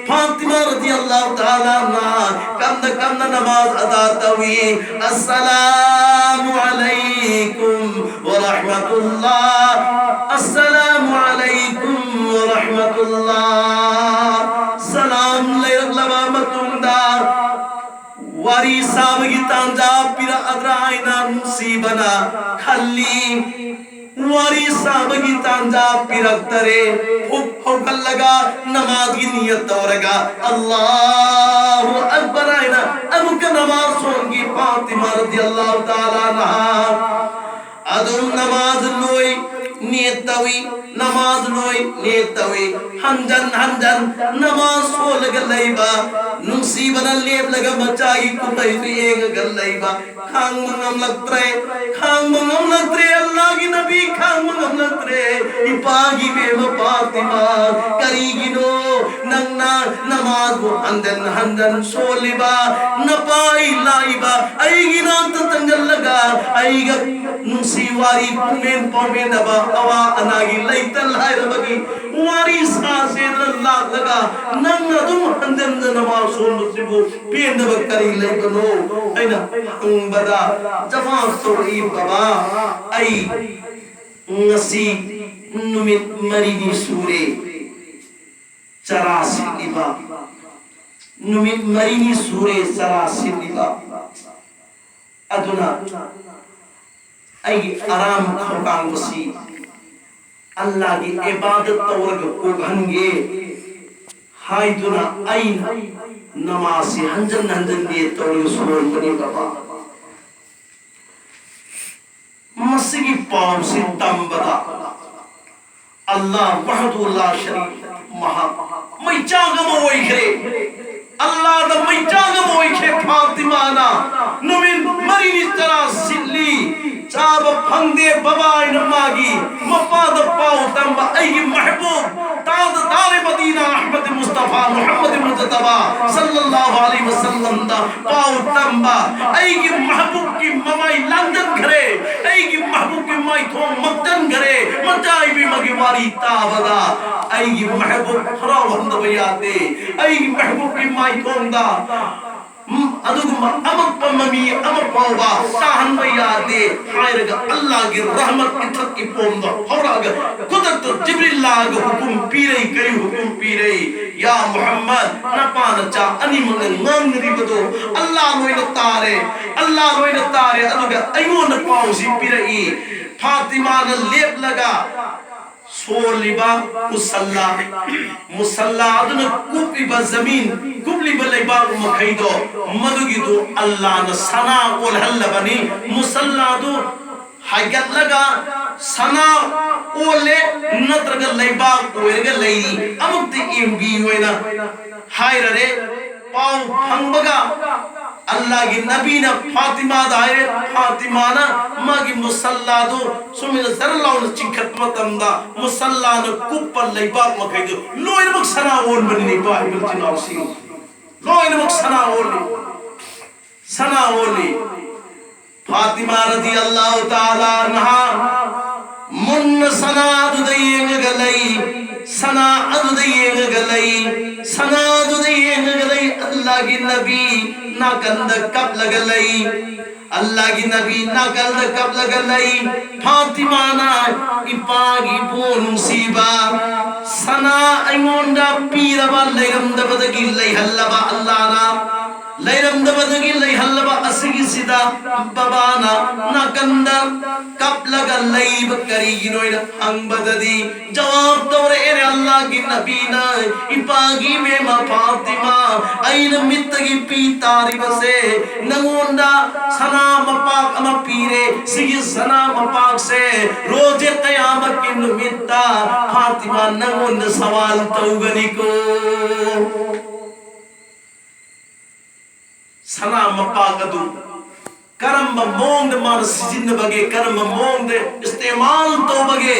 ꯐꯥꯇꯤꯃꯥ ꯔꯗꯤꯌꯜꯂꯥꯍꯨ ꯇꯥꯂꯥ ꯑꯟꯍꯥ ꯀꯝꯅ ꯀꯝꯅ ꯅꯃꯥꯖ ꯑꯗꯥ ꯇꯧꯏ꯫ "ꯑꯁꯁꯂꯥꯃꯨ ꯑꯂꯩꯀꯨꯝ ꯋꯔꯍꯃꯇꯨꯜꯂꯥ, ꯑꯁꯁꯂꯥꯃꯨ ꯑꯂꯩꯀꯨꯝ ꯋꯔꯍꯃꯇꯨꯜꯂꯥ"꯫ ꯁꯂꯥꯝ ꯂꯩꯔꯛꯂꯕ ꯃꯇꯨꯡꯗ ꯋꯥꯔꯤ ꯁꯥꯕꯒꯤ ꯇꯥꯟꯖꯥ ꯄꯤꯔꯛꯑꯗ꯭ꯔꯥ ꯍꯥꯏꯅ ꯅꯨꯡꯁꯤꯕꯅ ꯈꯜꯂꯤ꯫ ꯋꯥꯔꯤ ꯁꯥꯕꯒꯤ ꯇꯥꯟꯖꯥ ꯄꯤꯔꯛꯇꯔꯦ꯫ ꯐꯨꯛ ꯍꯧꯒꯠꯂꯒ ꯅꯃꯥꯖꯒꯤ ꯅꯤꯌꯠ ꯇꯧꯔꯒ "ꯑꯜꯂꯥꯍꯨ ꯑꯛꯕꯔ" ꯍꯥꯏꯅ ꯑꯃꯨꯛꯀ ꯅꯃꯥꯖ ꯁꯣꯟꯈꯤ ꯐꯥꯇꯤꯃꯥ ꯔꯗꯤꯌꯜꯂꯥꯍꯨ ꯇꯥꯂꯥ ꯑꯟꯍꯥ꯫ ꯑꯗꯨꯝ ꯅꯃꯥꯖ ꯂꯣꯏ, ꯅꯤꯌꯠ ꯇꯧꯏ, ꯅꯃꯥꯖ ꯂꯣꯏ, ꯅꯤꯌꯠ ꯇꯧꯏ꯫ ꯍꯟꯖꯟ ꯍꯟꯖꯟ ꯅꯃꯥꯖ ꯁꯣꯜꯂꯒ ꯂꯩꯕ, ꯅꯨꯡꯁꯤꯕꯅ ꯂꯦꯞꯂꯒ ꯃꯆꯥꯒꯤ ꯀꯨꯝꯍꯩꯗꯨ ꯌꯦꯡꯉꯒ ꯂꯩꯕ꯫ ꯈꯥꯡꯕ ꯉꯝꯂꯛꯇ꯭ꯔꯦ, ꯈꯥꯡꯕ ꯉꯝꯂꯛꯇ꯭ꯔꯦ, ꯑꯜꯂꯥꯍꯒꯤ ꯅꯕꯤ ꯈꯥꯡꯕ ꯉꯝꯂꯛꯇ꯭ꯔꯦ꯫ "ꯏꯄꯥꯒꯤ ꯏꯕꯦꯝꯃ ꯐꯥꯇꯤꯃꯥ, ꯀꯔꯤꯒꯤꯅꯣ ꯅꯪꯅ ꯅꯃꯥꯖꯕꯨ ꯍꯟꯖꯟ ꯍꯟꯖꯟ ꯁꯣꯜꯂꯤꯕ? ꯅꯄꯥ ꯑꯩ ꯂꯥꯛꯏꯕ, ꯑꯩꯒꯤ ꯅꯥꯛꯇ ꯆꯪꯁꯤꯜꯂꯒ ꯑꯩꯒ ꯅꯨꯡꯁꯤ ꯋꯥꯔꯤ ꯄꯨꯡꯃꯦꯟ ꯄꯥꯎꯃꯦꯟꯅꯕ, ꯑꯋꯥ ꯑꯅꯥꯒꯤ ꯂꯩꯇ ꯂꯥꯏꯔꯕꯒꯤ ꯋꯥꯔꯤ ꯁꯥꯁꯦꯅ ꯂꯥꯛꯂꯒ ꯅꯪꯅ ꯑꯗꯨꯝ ꯍꯟꯖꯟ ꯍꯟꯖꯟ ꯅꯃꯥꯖ ꯁꯣꯟꯕꯁꯤꯕꯨ ꯄꯦꯟꯗꯕ ꯀꯔꯤ ꯂꯩꯕꯅꯣ?" ꯑꯩꯅ ꯍꯪꯕꯗ ꯖꯋꯥꯕ ꯇꯧꯔꯛꯏ, "ꯕꯕꯥ, ꯑꯩ ꯉꯁꯤ ꯅꯨꯃꯤꯠ ꯃꯔꯤꯅꯤ ꯁꯨꯔꯦ ꯆꯔꯥ ꯁꯤꯠꯂꯤꯕ, ꯅꯨꯃꯤꯠ ꯃꯔꯤꯅꯤ ꯁꯨꯔꯦ ꯆꯔꯥ ꯁꯤꯠꯂꯤꯕ꯫ ꯑꯗꯨꯅ ꯑꯩꯒꯤ ꯑꯔꯥꯝ ꯈꯧꯔꯥꯡꯕꯁꯤ ꯑꯜꯂꯥꯒꯤ ꯏꯕꯥꯗꯠ ꯇꯧꯔꯒ ꯀꯣꯛꯍꯟꯒꯦ ꯍꯥꯏꯗꯨꯅ ꯑꯩꯅ ꯅꯃꯥꯖꯁꯤ ꯍꯟꯖꯟ ꯍꯟꯖꯟꯒꯦ ꯇꯧꯔꯒ ꯁꯣꯟꯕꯅꯤ ꯕꯕꯥ꯫ ꯃꯁꯤꯒꯤ ꯄꯥꯎꯁꯤ ꯇꯝꯕꯗ ꯑꯜꯂꯥ ꯋꯥꯍꯗꯨ ꯂꯥ ꯁꯔꯤꯛ, ꯃꯍꯥꯛ ꯃꯩꯆꯥꯛ ꯑꯃ ꯑꯣꯏꯈ꯭ꯔꯦ꯫ ꯑꯜꯂꯥꯗ ꯃꯩꯆꯥꯛ ꯑꯃ ꯑꯣꯏꯈ꯭ꯔꯦ꯫ ꯐꯥꯇꯤꯃꯥꯅ ꯅꯨꯃꯤꯠ ꯃꯔꯤꯅꯤ ꯆꯔꯥ ꯁꯤꯜꯂꯤ, ꯆꯥꯕ ꯐꯪꯗꯦ꯫ ꯕꯕꯥ ꯍꯥꯏꯅ ꯃꯥꯒꯤ ꯃꯄꯥꯗ ꯄꯥꯎ ꯇꯝꯕ, ꯑꯩꯒꯤ ꯃꯍꯕꯨꯕ ꯇꯥꯖꯗꯥꯔꯦ ꯃꯗꯤꯅꯥ ꯑꯍꯃꯗ ꯃꯨꯁꯇꯐꯥ ꯃꯨꯍꯝꯃꯗ ꯃꯨꯖꯇꯕꯥ ꯁꯜꯂꯜꯂꯥꯍꯨ ꯑꯂꯩꯍꯤ ꯋꯁꯜꯂꯝꯗ ꯄꯥꯎ ꯇꯝꯕ, ꯑꯩꯒꯤ ꯃꯍꯕꯨꯕꯀꯤ ꯃꯃꯥꯏ ꯂꯥꯡꯗꯟꯈ꯭ꯔꯦ, ꯑꯩꯒꯤ ꯃꯍꯕꯨꯕꯀꯤ ꯃꯥꯏꯊꯣꯡ ꯃꯛꯇꯟꯈ꯭ꯔꯦ꯫ ꯃꯆꯥ ꯏꯕꯦꯝꯃꯒꯤ ꯋꯥꯔꯤ ꯇꯥꯕꯗ ꯑꯩꯒꯤ ꯃꯍꯕꯨꯕ ꯍꯔꯥꯎꯍꯟꯗꯕ ꯌꯥꯗꯦ꯫ ꯑꯩꯒꯤ ꯃꯍꯕꯨꯕꯀꯤ ꯃꯥꯏꯊꯣꯡꯗ ꯎꯝ, ꯑꯗꯨꯒꯨꯝꯕ ꯑꯃꯛꯄ ꯃꯃꯤ ꯑꯃ ꯐꯥꯎꯕ ꯇꯥꯍꯟꯕ ꯌꯥꯗꯦ ꯍꯥꯏꯔꯒ ꯑꯜꯂꯥꯒꯤ ꯔꯍꯃꯠ ꯏꯊꯛ ꯏꯄꯣꯝꯗ ꯍꯧꯔꯛꯑꯒ ꯈꯨꯗꯛꯇ ꯖꯤꯕ꯭ꯔꯤꯜ ꯂꯥꯛꯑꯒ ꯍꯨꯀꯨꯝ ꯄꯤꯔꯩ꯫ ꯀꯔꯤ ꯍꯨꯀꯨꯝ ꯄꯤꯔꯩ? ꯌꯥ ꯃꯨꯍꯝꯃꯗ, ꯅꯄꯥ ꯅꯆꯥ ꯑꯅꯤꯃꯛꯅ ꯉꯥꯡꯅꯔꯤꯕꯗꯣ ꯑꯜꯂꯥ ꯂꯣꯏꯅ ꯇꯥꯔꯦ, ꯑꯜꯂꯥ ꯂꯣꯏꯅ ꯇꯥꯔꯦ꯫ ꯑꯗꯨꯒ ꯑꯩꯉꯣꯟꯗ ꯄꯥꯎꯁꯤ ꯄꯤꯔꯛꯏ꯫ ꯐꯥꯇꯤꯃꯥꯅ ꯂꯦꯞꯂꯒ ꯁꯣꯜꯂꯤꯕ ꯃꯨꯁꯜꯂꯥ, ꯃꯨꯁꯜꯂꯥ ꯑꯗꯨꯅ ꯀꯨꯞꯂꯤꯕ ꯖꯃꯤꯟ, ꯀꯨꯞꯂꯤꯕ ꯂꯩꯕꯥꯛ ꯃꯈꯩꯗꯣ, ꯃꯗꯨꯒꯤꯗꯨ ꯑꯜꯂꯥꯅ ꯁꯅꯥ ꯑꯣꯜꯍꯜꯂꯕꯅꯤ꯫ ꯃꯨꯁꯜꯂꯥꯗꯨ ꯍꯥꯏꯒꯠꯂꯒ ꯁꯅꯥ ꯑꯣꯜꯂꯦ, ꯅꯠꯇ꯭ꯔꯒ ꯂꯩꯕꯥꯛ ꯑꯣꯏꯔꯒ ꯂꯩꯔꯤ꯫ ꯑꯃꯨꯛꯇ ꯌꯦꯡꯕꯤꯌꯨ ꯍꯥꯏꯅ ꯍꯥꯏꯔꯔꯦ꯫ ꯄꯥꯎ ꯐꯪꯕꯒ ꯑꯜꯂꯥꯒꯤ ꯅꯕꯤꯅ ꯐꯥꯇꯤꯃꯥꯗ ꯍꯥꯏꯔꯦ꯫ ꯐꯥꯇꯤꯃꯥꯅ ꯃꯥꯒꯤ ꯃꯨꯁꯜꯂꯥꯗꯨ ꯁꯨꯃꯥꯏꯅ ꯖꯔ ꯂꯥꯎꯅ ꯆꯤꯡꯈꯠꯄ ꯃꯇꯝꯗ ꯃꯨꯁꯜꯂꯥꯅ ꯀꯨꯞꯄ ꯂꯩꯕꯥꯛ ꯃꯈꯩꯗꯨ ꯂꯣꯏꯅꯃꯛ ꯁꯅꯥ ꯑꯣꯟꯕꯅꯤꯅꯦ꯫ ꯏꯄꯥ ꯏꯕ ꯏꯆꯤꯟ ꯏꯅꯥꯎꯁꯤꯡ, ꯂꯣꯏꯅꯃꯛ ꯁꯅꯥ ꯑꯣꯜꯂꯤ, ꯁꯅꯥ ꯑꯣꯜꯂꯤ꯫ ꯐꯥꯇꯤꯃꯥ ꯔꯗꯤꯌꯜꯂꯥꯍꯨ ꯇꯥꯂꯥ ꯑꯟꯍꯥ ꯃꯨꯟꯅ ꯁꯅꯥꯗꯨꯗ ꯌꯦꯡꯉꯒ ꯂꯩ, ꯁꯅꯥ ꯑꯗꯨꯗ ꯌꯦꯡꯉꯒ ꯂꯩ, ꯁꯅꯥꯗꯨꯗ ꯌꯦꯡꯉꯒ ꯂꯩ꯫ ꯑꯜꯂꯥꯒꯤ ꯅꯕꯤ ꯅꯥꯀꯟꯗ ꯀꯞꯂꯒ ꯂꯩ, ꯑꯜꯂꯥꯒꯤ ꯅꯕꯤ ꯅꯥꯀꯟꯗ ꯀꯞꯂꯒ ꯂꯩ꯫ ꯐꯥꯇꯤꯃꯥꯅ, "ꯏꯄꯥꯒꯤ ꯏꯕꯨꯡ ꯅꯨꯡꯁꯤꯕ, ꯁꯅꯥ ꯑꯩꯉꯣꯟꯗ ꯄꯤꯔꯕ ꯂꯩꯔꯝꯗꯕꯗꯒꯤ ꯂꯩꯍꯜꯂꯕ ꯑꯜꯂꯥꯅ, ꯂꯩꯔꯝꯗꯕꯗꯒꯤ ꯂꯩꯍꯜꯂꯕ ꯑꯁꯤꯒꯤꯁꯤꯗ ꯕꯕꯥꯅ ꯅꯥꯀꯟꯗ ꯀꯞꯂꯒ ꯂꯩꯕ ꯀꯔꯤꯒꯤꯅꯣ ꯍꯥꯏꯅ ꯍꯪꯕꯗꯗꯤ, ꯖꯋꯥꯕ ꯇꯧꯔꯛꯑꯦꯅꯦ ꯑꯜꯂꯥꯍꯒꯤ ꯅꯕꯤꯅ, "ꯏꯄꯥꯒꯤ ꯏꯕꯦꯝꯃ ꯐꯥꯇꯤꯃꯥ, ꯑꯩꯅ ꯃꯤꯠꯇꯒꯤ ꯄꯤ ꯇꯥꯔꯤꯕꯁꯦ, ꯅꯉꯣꯟꯗ ꯁꯅꯥ ꯃꯄꯥꯛ ꯑꯃ ꯄꯤꯔꯦ꯫ ꯁꯤꯒꯤ ꯁꯅꯥ ꯃꯄꯥꯛꯁꯦ ꯔꯣꯖꯦ ꯀꯌꯥꯃꯠꯀꯤ ꯅꯨꯃꯤꯠꯇ ꯐꯥꯇꯤꯃꯥ ꯅꯉꯣꯟꯗ ꯁꯋꯥꯜ ꯇꯧꯒꯅꯤꯀꯣ"꯫ ꯁꯅꯥ ꯃꯄꯥꯛ ꯑꯗꯨ ꯀꯔꯝꯕ ꯃꯑꯣꯡꯗ ꯃꯥꯅ ꯁꯤꯖꯤꯟꯅꯕꯒꯦ, ꯀꯔꯝꯕ ꯃꯑꯣꯡꯗ ꯏꯁꯇꯦꯃꯥꯜ ꯇꯧꯕꯒꯦ,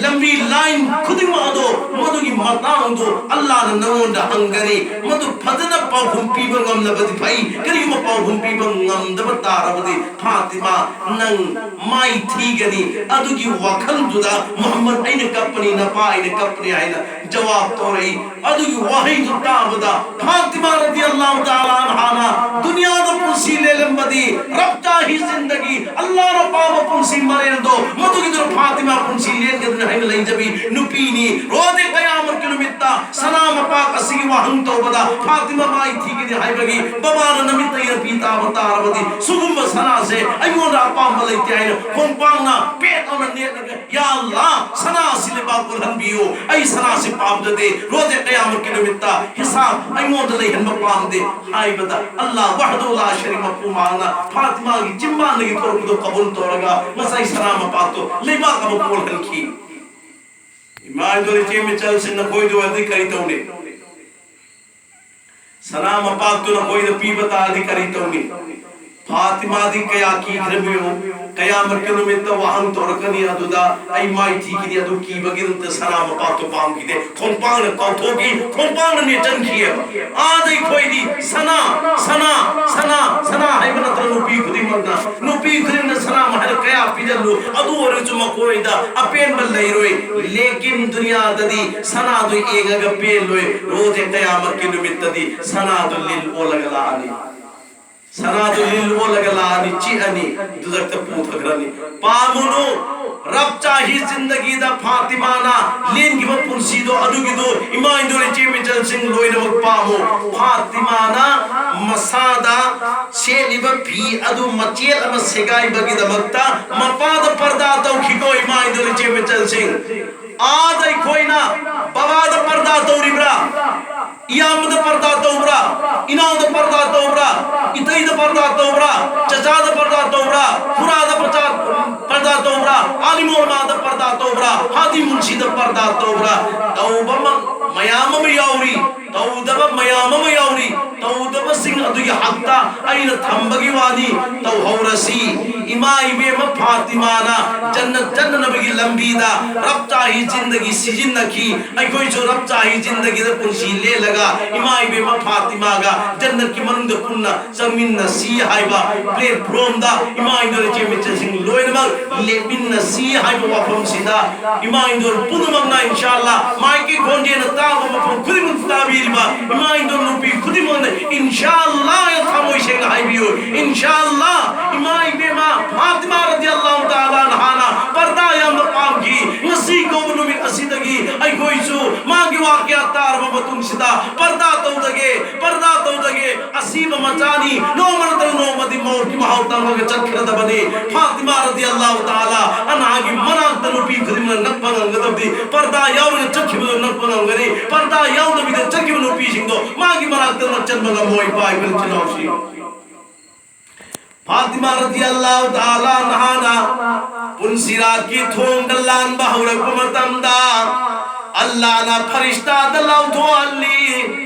ꯂꯝꯕꯤ ꯂꯥꯏꯟ ꯈꯨꯗꯤꯡꯃꯛ ꯑꯗꯣ ꯃꯗꯨꯒꯤ ꯃꯇꯥꯡꯗꯣ ꯑꯜꯂꯥꯍꯅ ꯅꯉꯣꯟꯗ ꯍꯪꯒꯅꯤ꯫ ꯃꯗꯨ ꯐꯖꯅ ꯄꯥꯎꯈꯨꯝ ꯄꯤꯕ ꯉꯝꯂꯕꯗꯤ ꯐꯩ, ꯀꯔꯤꯒꯨꯝꯕ ꯄꯥꯎꯈꯨꯝ ꯄꯤꯕ ꯉꯝꯗꯕ ꯇꯥꯔꯕꯗꯤ ꯐꯥꯇꯤꯃꯥ ꯅꯪ ꯃꯥꯏ ꯊꯤꯒꯅꯤ꯫ ꯑꯗꯨꯒꯤ ꯋꯥꯈꯜꯗꯨꯗ ꯃꯨꯍꯝꯃꯗ ꯑꯩꯅ ꯀꯞꯄꯅꯤ, ꯅꯄꯥ ꯑꯩꯅ ꯀꯞꯄꯅꯤ ꯍꯥꯏꯅ ꯖꯋꯥꯕ ꯇꯧꯔꯛꯏ꯫ ꯑꯗꯨꯒꯤ ꯋꯥꯍꯩꯗꯨ ꯇꯥꯕꯗ ꯐꯥꯇꯤꯃꯥ ꯔꯗꯤꯌꯜꯂꯥꯍꯨ ꯇꯥꯂꯥ ꯑꯟꯍꯥꯅ ꯗꯨꯅꯤꯌꯥꯗ ꯄꯨꯟꯁꯤ ꯂꯦꯜꯂꯝꯕꯗꯤ ꯔꯕꯇꯥ ꯍꯤ ꯖꯤꯟꯗꯒꯤ, ꯑꯜꯂꯥꯍꯅ ꯄꯥꯝꯕ ꯄꯨꯟꯁꯤ ꯃꯔꯦꯜꯗꯣ ꯃꯗꯨꯒꯤꯗꯨꯅ ꯐꯥꯇꯤꯃꯥ ꯄꯨꯟꯁꯤ ꯂꯦꯟꯒꯗꯅꯤ ꯍꯥꯏꯅ ꯂꯩꯖꯕꯤ ꯅꯨꯄꯤꯅꯤ꯫ ꯔꯣꯖꯦ ꯀꯌꯥꯃꯠꯀꯤ ꯅꯨꯃꯤꯠꯇ ꯁꯅꯥ ꯃꯄꯥꯛ ꯑꯁꯤꯒꯤ ꯋꯥꯍꯪ ꯇꯧꯕꯗ ꯐꯥꯇꯤꯃꯥ ꯃꯥꯏ ꯊꯤꯒꯅꯤ ꯍꯥꯏꯕꯒꯤ ꯕꯕꯥꯅ ꯅꯃꯤꯠꯇ ꯌꯦꯡꯕꯤ ꯇꯥꯕ ꯇꯥꯔꯕꯗꯤ ꯁꯤꯒꯨꯝꯕ ꯁꯅꯥꯁꯦ ꯑꯩꯉꯣꯟꯗ ꯑꯄꯥꯝꯕ ꯂꯩꯇꯦ ꯍꯥꯏꯅ ꯈꯣꯡꯄꯥꯛꯅ ꯄꯦꯠ ꯂꯥꯎꯅ ꯅꯦꯠꯂꯒ, "ꯌꯥ ꯑꯜꯂꯥ, ꯁꯅꯥ ꯑꯁꯤ ꯂꯩꯕꯥꯛ ꯑꯣꯜꯍꯟꯕꯤꯌꯨ, ꯑꯩ ꯁꯅꯥ ꯑꯁꯤ ꯄꯥꯝꯖꯗꯦ, ꯔꯣꯖꯦ ꯀꯌꯥꯃꯠꯀꯤ ꯅꯨꯃꯤꯠꯇ ꯍꯤꯁꯥꯕ ꯑꯩꯉꯣꯟꯗ ꯂꯩꯍꯟꯕ ꯄꯥꯝꯗꯦ" ꯍꯥꯏꯕꯗ, ꯑꯜꯂꯥꯍ ꯋꯥꯍꯗꯍꯨ ꯂꯥ ꯁꯔꯤꯀ ꯃꯄꯨ ꯃꯍꯥꯛꯅ ꯐꯥꯇꯤꯃꯥꯒꯤ ꯆꯤꯝꯕꯥꯟꯗꯒꯤ ꯊꯣꯔꯛꯄꯗꯨ ꯀꯕꯨꯜ ꯇꯧꯔꯒ ꯉꯁꯥꯏ ꯁꯅꯥ ꯃꯄꯥꯛꯇꯨ ꯂꯩꯕꯥꯛ ꯑꯃ ꯑꯣꯜꯍꯟꯈꯤ꯫ ꯏꯃꯥ ꯏꯗꯣ ꯏꯆꯦ ꯃꯤꯆꯜꯁꯤꯡ ꯅꯈꯣꯏꯗꯨ ꯑꯣꯏꯔꯗꯤ ꯀꯔꯤ ꯇꯧꯅꯤ? ꯁꯅꯥ ꯃꯄꯥꯛꯇꯨ ꯅꯈꯣꯏꯗ ꯄꯤꯕ ꯇꯥꯔꯗꯤ ꯀꯔꯤ ꯇꯧꯅꯤ? ꯐꯥꯇꯤꯃꯥꯗꯤ ꯀꯌꯥ ꯀꯤꯈ꯭ꯔꯕ ꯌꯦꯡꯉꯨ꯫ ꯀꯌꯥꯃꯠꯀꯤ ꯅꯨꯃꯤꯠꯇ ꯋꯥꯍꯪ ꯇꯧꯔꯛꯀꯅꯤ, ꯑꯗꯨꯗ ꯑꯩ ꯃꯥꯏ ꯊꯤꯈꯤꯅꯤ, ꯑꯗꯨ ꯀꯤꯕꯒꯤꯗꯃꯛꯇ ꯁꯅꯥ ꯃꯄꯥꯛꯇꯨ ꯄꯥꯝꯈꯤꯗꯦ꯫ ꯈꯣꯡꯄꯥꯛꯅ ꯀꯥꯎꯊꯣꯛꯈꯤ, ꯈꯣꯡꯄꯥꯛꯅ ꯅꯦꯠꯆꯟꯈꯤꯑꯕ꯫ ꯑꯥꯗ ꯑꯩꯈꯣꯏꯗꯤ ꯁꯅꯥ, ꯁꯅꯥ, ꯁꯅꯥ, ꯁꯅꯥ ꯍꯥꯏꯕ ꯅꯠꯇ꯭ꯔ ꯅꯨꯄꯤ ꯈꯨꯗꯤꯡꯃꯛꯅ? ꯅꯨꯄꯤ ꯈꯨꯗꯤꯡꯃꯛꯅ ꯁꯅꯥ ꯃꯍꯜ ꯀꯌꯥ ꯄꯤꯖꯜꯂꯨ, ꯑꯗꯨ ꯑꯣꯏꯔꯁꯨ ꯃꯈꯣꯏꯗ ꯑꯄꯦꯟꯕ ꯂꯩꯔꯣꯏ꯫ ꯂꯦꯀꯤꯟ ꯗꯨꯅꯤꯌꯥꯗꯗꯤ ꯁꯅꯥꯗꯨ ꯌꯦꯡꯉꯒ ꯄꯦꯜꯂꯣꯏ꯫ ꯔꯣꯖꯦ ꯀꯌꯥꯃꯠꯀꯤ ꯅꯨꯃꯤꯠꯇꯗꯤ ꯁꯅꯥꯗꯨ ꯂꯤꯟ ꯑꯣꯜꯂꯒ ꯂꯥꯛꯑꯅꯤ꯫ ꯁꯅꯥꯗꯨ ꯂꯤꯜ ꯑꯣꯜꯂꯒ ꯂꯥꯛꯑꯅꯤ, ꯆꯤꯛꯑꯅꯤ, ꯗꯨꯖꯛꯇ ꯄꯨꯊꯈ꯭ꯔꯅꯤ꯫ ꯄꯥꯝꯃꯨꯅꯨ, ꯔꯕ ꯆꯥꯍꯤ ꯖꯤꯟꯗꯒꯤꯗ ꯐꯥꯇꯤꯃꯥꯅ ꯂꯦꯟꯈꯤꯕ ꯄꯨꯟꯁꯤꯗꯣ, ꯑꯗꯨꯒꯤꯗꯣ ꯏꯃꯥ ꯏꯟꯗꯣꯜ ꯏꯆꯦ ꯃꯤꯆꯜꯁꯤꯡ ꯂꯣꯏꯅꯃꯛ ꯄꯥꯝꯃꯨ꯫ ꯐꯥꯇꯤꯃꯥꯅ ꯃꯁꯥꯗ ꯁꯦꯠꯂꯤꯕ ꯐꯤ ꯑꯗꯨ ꯃꯆꯦꯠ ꯑꯃ ꯁꯦꯒꯥꯏꯕꯒꯤꯗꯃꯛꯇ ꯃꯄꯥꯗ ꯄꯔꯗꯥ ꯇꯧꯈꯤꯀꯣ, ꯏꯃꯥ ꯏꯟꯗꯣꯜ ꯏꯆꯦ ꯃꯤꯆꯜꯁꯤꯡ꯫ ꯑꯥꯗ ꯑꯩꯈꯣꯏꯅ ꯕꯕꯥꯗ ꯄꯔꯗꯥ ꯇꯧꯔꯤꯕ꯭ꯔꯥ? ꯏꯌꯥꯝꯕꯗ ꯄꯔꯗꯥ ꯇꯧꯕ꯭ꯔꯥ? ꯏꯅꯥꯎꯗ ꯄꯔꯗꯥ ꯇꯧꯕ꯭ꯔꯥ? ꯏꯇꯩꯗ ꯄꯔꯗꯥ ꯇꯧꯕ꯭ꯔꯥ? ꯆꯆꯥꯗ ꯄꯔꯗꯥ ꯇꯧꯕ꯭ꯔꯥ? ꯈꯨꯔꯥꯗ ꯄꯔꯗꯥ, ꯄꯔꯗꯥ ꯇꯧꯕ꯭ꯔꯥ? ꯑꯥꯂꯤꯝ ꯑꯣꯂꯃꯥꯗ ꯄꯔꯗꯥ ꯇꯧꯕ꯭ꯔꯥ? ꯍꯥꯗꯤ ꯃꯨꯟꯁꯤꯗ ꯄꯔꯗꯥ ꯇꯧꯕ꯭ꯔꯥ? ꯇꯧꯕ ꯑꯃ, ꯃꯌꯥꯝ ꯑꯃ ꯌꯥꯎꯔꯤ꯫ ꯇꯧꯗꯕ ꯃꯌꯥꯝ ꯑꯃ ꯌꯥꯎꯔꯤ꯫ ꯇꯧꯗꯕꯁꯤꯡ ꯑꯗꯨꯒꯤ ꯍꯛꯇ ꯑꯩꯅ ꯊꯝꯕꯒꯤ ꯋꯥꯅꯤ꯫ ꯇꯧꯍꯧꯔꯁꯤ꯫ ꯏꯃꯥ ꯏꯕꯦꯝꯃ ꯐꯥꯇꯤꯃꯥꯅ ꯖꯟꯅꯠ ꯆꯠꯅꯅꯕꯒꯤ ꯂꯝꯕꯤꯗ ꯔꯕ ꯆꯥꯍꯤ ꯖꯤꯟꯗꯒꯤ ꯁꯤꯖꯤꯟꯅꯈꯤ꯫ ꯑꯩꯈꯣꯏꯁꯨ ꯔꯕ ꯆꯥꯍꯤ ꯖꯤꯟꯗꯒꯤꯗ ꯄꯨꯟꯁꯤ ꯂꯦꯜꯂꯒ ꯏꯃꯥ ꯏꯕꯦꯝꯃ ꯐꯥꯇꯤꯃꯥꯒ ꯖꯟꯅꯠꯀꯤ ꯃꯅꯨꯡꯗ ꯄꯨꯟꯅ ꯆꯪꯃꯤꯟꯅꯁꯤ ꯍꯥꯏꯕ platformꯗ ꯏꯃꯥ ꯏꯟꯗꯣꯜ ꯏꯆꯦ ꯃꯤꯆꯜꯁꯤꯡ ꯂꯣꯏꯅꯃꯛ ꯂꯦꯞꯃꯤꯟꯅꯁꯤ ꯍꯥꯏꯕ ꯋꯥꯐꯝꯁꯤꯗ ꯏꯃꯥ ꯏꯟꯗꯣꯜ ꯄꯨꯝꯅꯃꯛꯅ ꯏꯟꯁꯥ ꯑꯜꯂꯥ ꯃꯥꯏꯛꯀꯤ ꯈꯣꯟꯖꯦꯜꯅ ꯇꯥꯕ ꯃꯐꯝ ꯈꯨꯗꯤꯡꯃꯛꯇ ꯇꯥꯕꯤꯔꯤꯕ ꯏꯃꯥ ꯏꯟꯗꯣꯜ ꯅꯨꯄꯤ ꯈꯨꯗꯤꯡꯃꯛꯅ ꯏꯟꯁꯥ ꯑꯜꯂꯥ ꯊꯃꯣꯏ ꯁꯦꯡꯅ ꯍꯥꯏꯕꯤꯌꯨ꯫ ꯏꯟꯁꯥ ꯑꯜꯂꯥ ꯏꯃꯥ ꯏꯕꯦꯝꯃ ꯐꯥꯇꯤꯃꯥ ꯔꯗꯤꯌꯜꯂꯥꯍꯨ ꯇꯥꯂꯥ ꯑꯟꯍꯥꯅ ꯄꯔꯗꯥ ꯌꯥꯝꯅ ꯄꯥꯝꯈꯤ꯫ ꯉꯁꯤ ꯀꯧꯕ ꯅꯨꯃꯤꯠ ꯑꯁꯤꯗꯒꯤ ꯑꯩꯈꯣꯏꯁꯨ ꯃꯥꯒꯤ ꯋꯥꯀꯤꯌꯥ ꯇꯥꯔꯕ ꯃꯇꯨꯡꯁꯤꯗ ꯄꯔꯗꯥ ꯇꯧꯗꯒꯦ, ꯄꯔꯗꯥ ꯇꯧꯗꯒꯦ꯫ ꯑꯁꯤꯕ ꯃꯆꯥꯅꯤ, ꯅꯣꯡꯃ ꯅꯠꯇ꯭ꯔꯒ ꯅꯣꯡꯃꯗꯤ ꯃꯧꯠꯀꯤ ꯃꯍꯥꯎ ꯇꯪꯉꯒ ꯆꯠꯈ꯭ꯔꯗꯕꯅꯤ꯫ ꯐꯥꯇꯤꯃꯥ ꯔꯗꯤꯌꯜꯂꯥꯍꯨ ꯇꯥꯂꯥ ꯑꯟꯍꯥꯒꯤ ꯃꯅꯥꯛꯇ ꯅꯨꯄꯤ ꯈꯨꯗꯤꯡꯃꯛꯅ ꯅꯛꯄ ꯉꯝꯒꯗꯕꯗꯤ ꯄꯔꯗꯥ ꯌꯥꯎꯔꯒ ꯆꯠꯈꯤꯕꯗꯣ ꯅꯛꯄ ꯉꯝꯒꯅꯤ꯫ ꯄꯔꯗꯥ ꯌꯥꯎꯗꯕꯤꯗ ꯆꯠꯈꯤꯕ ꯅꯨꯄꯤꯁꯤꯡꯗꯣ ꯃꯥꯒꯤ ꯃꯅꯥꯛꯇ ꯅꯛꯆꯟꯕ ꯉꯝꯃꯣꯏ꯫ ꯄꯥꯏꯕ ꯏꯆꯤꯟ ꯏꯅꯥꯎꯁꯤꯡ, ꯐꯥꯇꯤꯃꯥ ꯔꯗꯤꯌꯜꯂꯥꯍꯨ ꯇꯥꯂꯥ ꯑꯟꯍꯥꯅ ꯄꯨꯟꯁꯤꯔꯥꯠꯀꯤ ꯊꯣꯡꯗ ꯂꯥꯟꯕ ꯍꯧꯔꯛꯄ ꯃꯇꯝꯗ ꯑꯜꯂꯥꯅ ꯐꯔꯤꯁꯇꯥꯗ ꯂꯥꯎꯊꯣꯛꯍꯜꯂꯤ꯫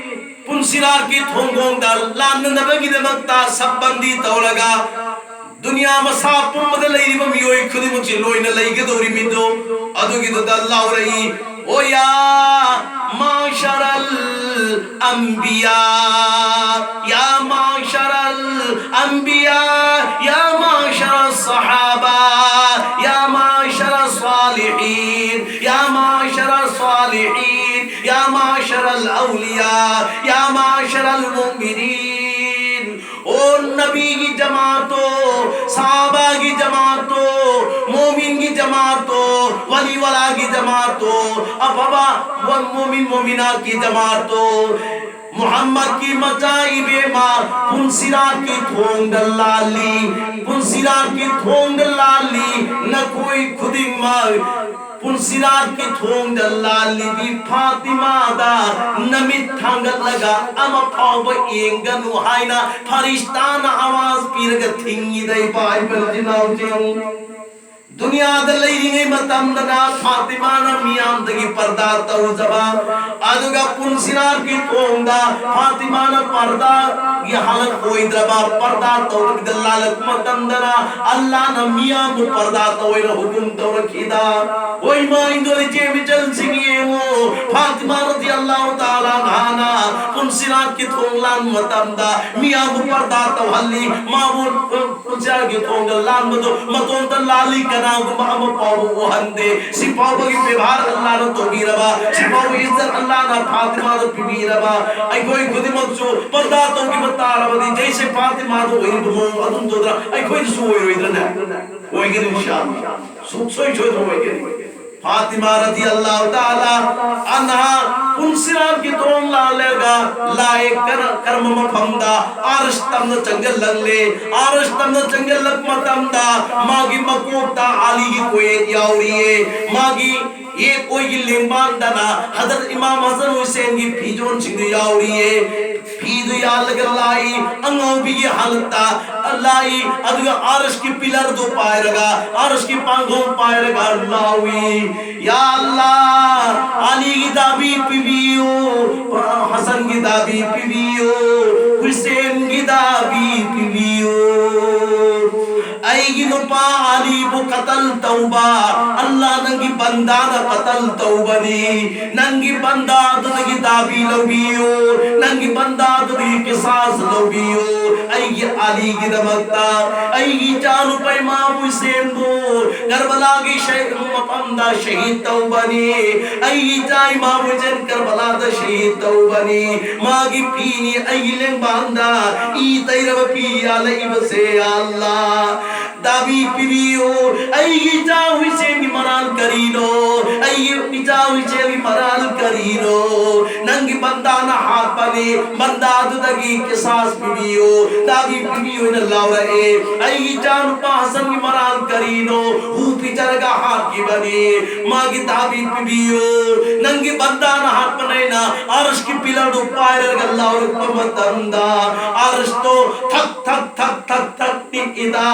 ꯄꯨꯟꯁꯤꯔꯥꯠꯀꯤ ꯊꯣꯡꯒꯣꯡꯗ ꯂꯥꯟꯅꯅꯕꯒꯤꯗꯃꯛꯇ ꯁꯛꯕꯟꯗꯤ ꯇꯧꯔꯒ ꯗꯨꯅꯤꯌꯥ ꯃꯁꯥ ꯄꯨꯝꯕꯗ ꯂꯩꯔꯤꯕ ꯃꯤꯑꯣꯏ ꯈꯨꯗꯤꯡꯃꯛꯁꯤ ꯂꯣꯏꯅ ꯂꯩꯒꯗꯧꯔꯤꯕꯗꯣ ꯑꯗꯨꯒꯤꯗꯨꯗ ꯂꯥꯎꯔꯛꯏ꯫ أو يا معشر الأنبياء، يا معشر الأنبياء، يا معشر الصحابة، يا معشر الصالحين، يا معشر الصالحين، يا معشر الأولياء، يا معشر المؤمنين. أو ꯅꯕꯤꯒꯤ ꯖꯃꯥꯠꯇꯣ, ꯁꯍꯥꯕꯥꯒꯤ ꯖꯃꯥꯠꯇꯣ, ꯃꯣꯃꯤꯟꯒꯤ ꯖꯃꯥꯠꯇꯣ, ꯋꯥꯂꯤ ꯋꯥꯂꯥꯒꯤ ꯖꯃꯥꯠꯇꯣ, ꯑꯐꯕ ꯃꯣꯃꯤꯟ ꯃꯣꯃꯤꯅꯥꯠꯀꯤ ꯖꯃꯥꯠꯇꯣ, ꯃꯨꯍꯝꯃꯗꯀꯤ ꯃꯆꯥ ꯏꯕꯦꯝꯃ, ꯄꯨꯟꯁꯤꯔꯥꯠꯀꯤ ꯊꯣꯡꯗ ꯂꯥꯜꯂꯤ, ꯄꯨꯟꯁꯤꯔꯥꯠꯀꯤ ꯊꯣꯡꯗ ꯂꯥꯜꯂꯤ꯫ ꯅꯈꯣꯏ ꯈꯨꯗꯤꯡꯃꯛ ꯄꯨꯟꯁꯤꯔꯥꯠꯀꯤ ꯊꯣꯡꯗ ꯂꯥꯜꯂꯤꯕꯤ ꯐꯥꯇꯤꯃꯥꯗ ꯅꯃꯤꯠ ꯊꯥꯡꯒꯠꯂꯒ ꯑꯃ ꯐꯥꯎꯕ ꯌꯦꯡꯒꯅꯨ ꯍꯥꯏꯅ ꯐꯔꯤꯁꯇꯥꯅ ꯑꯋꯥꯖ ꯄꯤꯔꯒ ꯊꯤꯡꯉꯤꯗ, ꯏꯄꯥ ꯏꯄꯥ ꯏꯆꯤꯟ ꯏꯅꯥꯎꯁꯤꯡ꯫ ꯗꯨꯅꯤꯌꯥꯗ ꯂꯩꯔꯤꯉꯩ ꯃꯇꯝꯗꯅ ꯐꯥꯇꯤꯃꯥꯅ ꯃꯤꯌꯥꯝꯗꯒꯤ ꯄꯔꯗꯥ ꯇꯧꯖꯕ, ꯑꯗꯨꯒ ꯄꯨꯟꯁꯤꯔꯥꯠꯀꯤ ꯊꯣꯡꯗ ꯐꯥꯇꯤꯃꯥꯅ ꯄꯔꯗꯥꯒꯤ ꯍꯥꯂꯠ ꯑꯣꯏꯗ꯭ꯔꯕ, ꯄꯔꯗꯥ ꯇꯧꯗꯕꯤꯗ ꯂꯥꯜꯂꯛꯄ ꯃꯇꯝꯗꯅ ꯑꯜꯂꯥꯅ ꯃꯤꯌꯥꯝꯕꯨ ꯄꯔꯗꯥ ꯇꯧꯑꯣꯏꯅ ꯍꯨꯀꯨꯝ ꯇꯧꯔꯛꯈꯤꯗ꯫ ꯍꯣꯏ, ꯏꯃꯥ ꯏꯟꯗꯣꯔ ꯏꯆꯦ ꯃꯤꯆꯜꯁꯤꯡ ꯌꯦꯡꯉꯨ, ꯐꯥꯇꯤꯃꯥ ꯔꯗꯤꯌꯜꯂꯥꯍꯨ ꯇꯥꯂꯥ ꯑꯟꯍꯥꯅ ꯄꯨꯟꯁꯤꯔꯥꯠꯀꯤ ꯊꯣꯡ ꯂꯥꯟ ꯃꯇꯝꯗ ꯃꯤꯌꯥꯝꯕꯨ ꯄꯔꯗꯥ ꯇꯧꯍꯜꯂꯤ, ꯃꯥꯕꯨ ꯄꯨꯟꯁꯤꯔꯥꯠꯀꯤ ꯊꯣꯡꯗ ꯂꯥꯟꯕꯗꯨ ꯃꯇꯣꯝꯇ ꯂꯥꯜꯂꯤ, ꯀꯅꯥꯒꯨꯝꯕ ꯑꯃ ꯐꯥꯎꯕ ꯎꯍꯟꯗꯦ꯫ ꯁꯤ ꯐꯥꯎꯕꯒꯤ ꯕꯦꯕꯥꯔ ꯑꯜꯂꯥꯅ ꯇꯧꯕꯤꯔꯕ, ꯁꯤ ꯐꯥꯎꯕꯒꯤ ꯏꯖꯠ ꯑꯜꯂꯥꯅ ꯐꯥꯇꯤꯃꯥꯗ ꯄꯤꯕꯤꯔꯕ, ꯑꯩꯈꯣꯏ ꯈꯨꯗꯤꯡꯃꯛꯁꯨ ꯄꯔꯗꯥ ꯇꯧꯈꯤꯕ ꯇꯥꯔꯕꯗꯤ ꯖꯩꯁꯦ ꯐꯥꯇꯤꯃꯥꯗ ꯑꯣꯏꯔꯤꯕ ꯃꯑꯣꯡ ꯑꯗꯨꯝ ꯇꯧꯗꯅ ꯑꯩꯈꯣꯏꯗꯁꯨ ꯑꯣꯏꯔꯣꯏꯗ꯭ꯔꯅꯦ? ꯑꯣꯏꯒꯅꯤ ꯏꯟꯁꯥ ꯑꯜꯂꯥ꯫ ꯁꯨꯡꯁꯣꯏ ꯁꯣꯏꯗꯅ ꯑꯣꯏꯒꯅꯤ꯫ ꯐꯥꯇꯤꯃꯥ ꯔꯗꯤꯌꯜꯂꯥꯍꯨ ꯇꯥꯂꯥ ꯑꯟꯍꯥ ꯄꯨꯟꯁꯤꯔꯥꯠꯀꯤ ꯊꯣꯡ ꯂꯥꯜꯂꯒ ꯂꯥꯏ ꯀꯔ-, ꯀꯔꯝꯕ ꯃꯐꯝꯗ ꯑꯥꯔꯁ ꯇꯝꯅ ꯆꯪꯁꯤꯜꯂꯛꯂꯦ꯫ ꯑꯥꯔꯁ ꯇꯝꯅ ꯆꯪꯁꯤꯜꯂꯛꯄ ꯃꯇꯝꯗ ꯃꯥꯒꯤ ꯃꯀꯣꯛꯇ ꯑꯂꯤꯒꯤ ꯀꯣꯌꯦꯠ ꯌꯥꯎꯔꯤꯌꯦ꯫ ꯃꯥꯒꯤ ꯌꯦꯠ ꯑꯣꯏꯒꯤ ꯂꯦꯡꯕꯥꯟꯗꯅ ꯍꯖꯔꯠ ꯏꯃꯥꯝ ꯍꯁꯟ ꯍꯨꯁꯦꯟꯒꯤ ꯐꯤꯖꯣꯜꯁꯤꯡꯗꯨ ꯌꯥꯎꯔꯤꯌꯦ꯫ ꯐꯤꯗꯨ ꯌꯥꯜꯂꯒ ꯂꯥꯛꯏ, ꯑꯉꯥꯎꯕꯤꯒꯤ ꯍꯥꯂꯠꯇ ꯂꯥꯛꯏ꯫ ꯑꯗꯨꯒ ꯑꯥꯔꯁꯀꯤ ꯄꯤꯂꯔꯗꯨ ꯄꯥꯏꯔꯒ, ꯑꯥꯔꯁꯀꯤ ꯄꯥꯡꯈꯣꯡ ꯄꯥꯏꯔꯒ ꯂꯥꯎꯏ, "ꯌꯥ ꯑꯜꯂꯥ, ꯑꯂꯤꯒꯤ ꯗꯥꯕꯤ ꯄꯤꯕꯤꯌꯨ, ꯍꯁꯟꯒꯤ ꯗꯥꯕꯤ ꯄꯤꯕꯤꯌꯨ, ꯍꯨꯁꯦꯟꯒꯤ ꯗꯥꯕꯤ ꯄꯤꯕꯤꯌꯨ꯫ ꯑꯩꯒꯤ ꯅꯨꯄꯥ ꯑꯂꯤꯕꯨ ꯀꯇꯜ ꯇꯧꯕ ꯑꯜꯂꯥ ꯅꯪꯒꯤ ꯕꯟꯗꯥꯅ ꯀꯇꯜ ꯇꯧꯕꯅꯤ꯫ ꯅꯪꯒꯤ ꯕꯟꯗꯥ ꯑꯗꯨꯗꯒꯤ ꯗꯥꯕꯤ ꯂꯧꯕꯤꯌꯨ, ꯅꯪꯒꯤ ꯕꯟꯗꯥ ꯑꯗꯨꯗꯒꯤ ꯀꯤꯁꯥꯁ ꯂꯧꯕꯤꯌꯨ꯫ ꯑꯩꯒꯤ ꯑꯂꯤꯒꯤꯗꯃꯛꯇ, ꯑꯩꯒꯤ ꯏꯆꯥꯅꯨꯄꯥ ꯏꯃꯥꯝ ꯍꯨꯁꯦꯟꯕꯨ ꯀꯔꯕꯂꯥꯒꯤ ꯁꯍꯤ-, ꯃꯐꯝꯗ ꯁꯍꯤꯗ ꯇꯧꯕꯅꯤ꯫ ꯑꯩꯒꯤ ꯏꯆꯥ ꯏꯃꯥꯝ ꯍꯨꯁꯦꯟ ꯀꯔꯕꯂꯥꯗ ꯁꯍꯤꯗ ꯇꯧꯕꯅꯤ꯫ ꯃꯥꯒꯤ ꯐꯤꯅꯤ ꯑꯩꯒꯤ ꯂꯦꯡꯕꯥꯟꯗ ꯏ ꯇꯩꯔꯕ ꯐꯤ ꯌꯥꯜꯂꯛꯏꯕꯁꯦ, ꯌꯥ ꯑꯜꯂꯥ, ꯗꯥꯕꯤ ꯄꯤꯕꯤꯌꯨ꯫ ꯑꯩꯒꯤ ꯏꯆꯥ ꯍꯨꯁꯦꯟꯒꯤ ꯃꯔꯥꯜ ꯀꯔꯤꯅꯣ? ꯑꯩꯒꯤ ꯏꯆꯥ ꯍꯨꯁꯦꯟꯒꯤ ꯃꯔꯥꯜ ꯀꯔꯤꯅꯣ? ꯅꯪꯒꯤ ꯕꯟꯗꯥꯅ ꯍꯥꯠꯄꯅꯤ, ꯕꯟꯗꯥꯗꯨꯗꯒꯤ ꯀꯤꯁꯥꯁ ꯄꯤꯕꯤꯌꯨ, ꯗꯥꯕꯤ ꯄꯤꯕꯤꯌꯨ ꯍꯥꯏꯅ ꯂꯥꯎꯔꯛꯑꯦ꯫ ꯑꯩꯒꯤ ꯏꯆꯥ ꯅꯨꯄꯥ ꯍꯁꯟꯒꯤ ꯃꯔꯥꯜ ꯀꯔꯤꯅꯣ? ꯍꯨ ꯄꯤꯖꯔꯒ ꯍꯥꯠꯈꯤꯕꯅꯤ, ꯃꯥꯒꯤ ꯗꯥꯕꯤ ꯄꯤꯕꯤꯌꯨ꯫ ꯅꯪꯒꯤ ꯕꯟꯗꯥꯅ ꯍꯥꯠꯄꯅꯦꯅ ꯑꯔꯁꯀꯤ ꯄꯤꯂꯔꯗꯨ ꯄꯥꯏꯔꯒ ꯂꯥꯎꯔꯛꯄ ꯃꯇꯝꯗ, ꯑꯔꯁꯇꯣ ꯊꯛ ꯊꯛ ꯊꯛ ꯊꯛ ꯊꯛ ꯅꯤꯛꯏꯗ,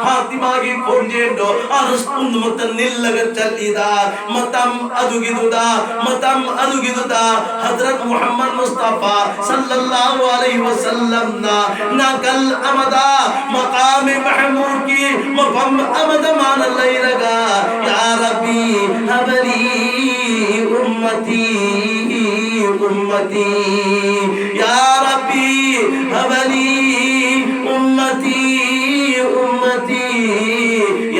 ꯐꯥꯇꯤꯃꯥꯒꯤ ꯈꯣꯟꯖꯦꯜꯗꯣ ꯑꯔꯁ ꯄꯨꯝꯅꯃꯛꯇ ꯅꯤꯜꯂꯒ ꯆꯠꯂꯤꯗ꯫ ꯃꯇꯝ ꯑꯗꯨꯒꯤꯗꯨꯗ, ꯃꯇꯝ ꯑꯗꯨꯒꯤꯗꯨꯗ ꯍꯖꯔꯠ ꯃꯨꯍꯝꯃꯗ ꯃꯨꯁꯇꯐꯥ ꯁꯜꯂꯜꯂꯥꯍꯨ ꯑꯂꯩꯍꯤ ꯋꯁꯜꯂꯝꯅ ꯅꯥꯀꯜ ꯑꯃꯗ ꯃꯀꯥꯝ ꯃꯍꯃꯨꯗꯀꯤ ꯃꯐꯝ ꯑꯃꯗ ꯃꯥꯅ ꯂꯩꯔꯒ, "ꯌꯥ ꯔꯕꯤ ꯍꯕꯂꯤ ꯎꯝꯃꯇꯤ ꯎꯝꯃꯇꯤ, ꯌꯥ ꯔꯕꯤ ꯍꯕꯂꯤ ꯎꯝꯃꯇꯤ ꯎꯝꯃꯇꯤ,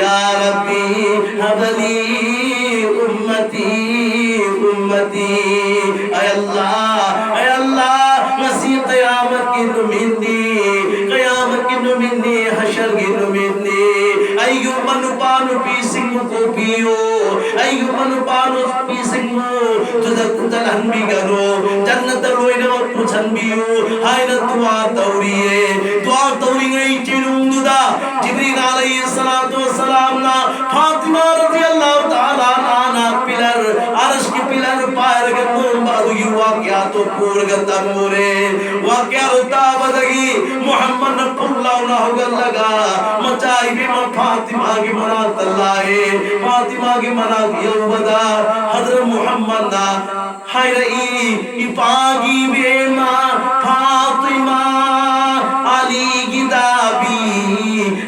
ꯌꯥ ꯔꯕꯤ ꯍꯕꯂꯤ ꯎꯝꯃꯇꯤ ꯎꯝꯃꯇꯤ, ꯑꯦ ꯑꯜꯂꯥ, ꯑꯦ ꯑꯜꯂꯥ, ꯉꯁꯤ ꯀꯌꯥꯃꯠꯀꯤ ꯅꯨꯃꯤꯠꯅꯤ, ꯀꯌꯥꯃꯠꯀꯤ ꯅꯨꯃꯤꯠꯅꯤ, ꯍꯁꯔꯒꯤ ꯅꯨꯃꯤꯠꯅꯤ꯫ ꯑꯩꯒꯨꯝꯕ ꯅꯨꯄꯥ ꯅꯨꯄꯤꯁꯤꯡꯕꯨ ꯀꯣꯛꯄꯤꯌꯨ, ꯑꯩꯒꯨꯝꯕ ꯅꯨꯄꯥ ꯅꯨꯄꯤꯁꯤꯡꯕꯨ ꯇꯨꯖ ꯇꯨꯖꯜꯍꯟꯕꯤꯒꯅꯨ, ꯖꯟꯅꯠꯇ ꯂꯣꯏꯅꯃꯛ ꯄꯨꯁꯟꯕꯤꯌꯨ" ꯍꯥꯏꯅ ꯗꯨꯋꯥ ꯇꯧꯔꯤꯌꯦ꯫ ꯗꯨꯋꯥ ꯇꯧꯔꯤꯉꯩ ꯆꯤꯔꯨꯡꯗꯨꯗ ꯖꯤꯕ꯭ꯔꯤꯜ ꯑꯂꯩꯍꯤ ꯁꯂꯥꯇꯨ ꯋꯁꯁꯂꯥꯝꯅ ꯐꯥꯇꯤꯃꯥ ꯔꯗꯤꯌꯜꯂꯥꯍꯨ ꯇꯥꯂꯥ ꯑꯟꯍꯥ ꯄꯤꯂꯔ, ꯑꯔꯁꯀꯤ ꯄꯤꯂꯔ ꯄꯥꯏꯔꯒ ꯅꯣꯝꯕ ꯑꯗꯨꯒꯤ ꯋꯥꯀꯤꯌꯥꯗꯨ ꯄꯨꯔꯒ ꯇꯝꯃꯨꯔꯦ꯫ ꯋꯥꯀꯤꯌꯥꯗꯨ ꯇꯥꯕꯗꯒꯤ ꯃꯨꯍꯝꯃꯗꯅ ꯐꯨꯛ ꯂꯥꯎꯅ ꯍꯧꯒꯠꯂꯒ ꯃꯆꯥ ꯏꯕꯦꯝꯃ ꯐꯥꯇꯤꯃꯥꯒꯤ ꯃꯅꯥꯛꯇ ꯂꯥꯛꯑꯦ꯫ ꯐꯥꯇꯤꯃꯥꯒꯤ ꯃꯅꯥꯛ ꯌꯧꯕꯗ ꯍꯖꯔꯠ ꯃꯨꯍꯝꯃꯗꯅ ꯍꯥꯏꯔꯛꯏ, "ꯏꯄꯥꯒꯤ ꯏꯕꯦꯝꯃ ꯐꯥꯇꯤꯃꯥ, ꯑꯂꯤꯒꯤ ꯗꯥꯕꯤ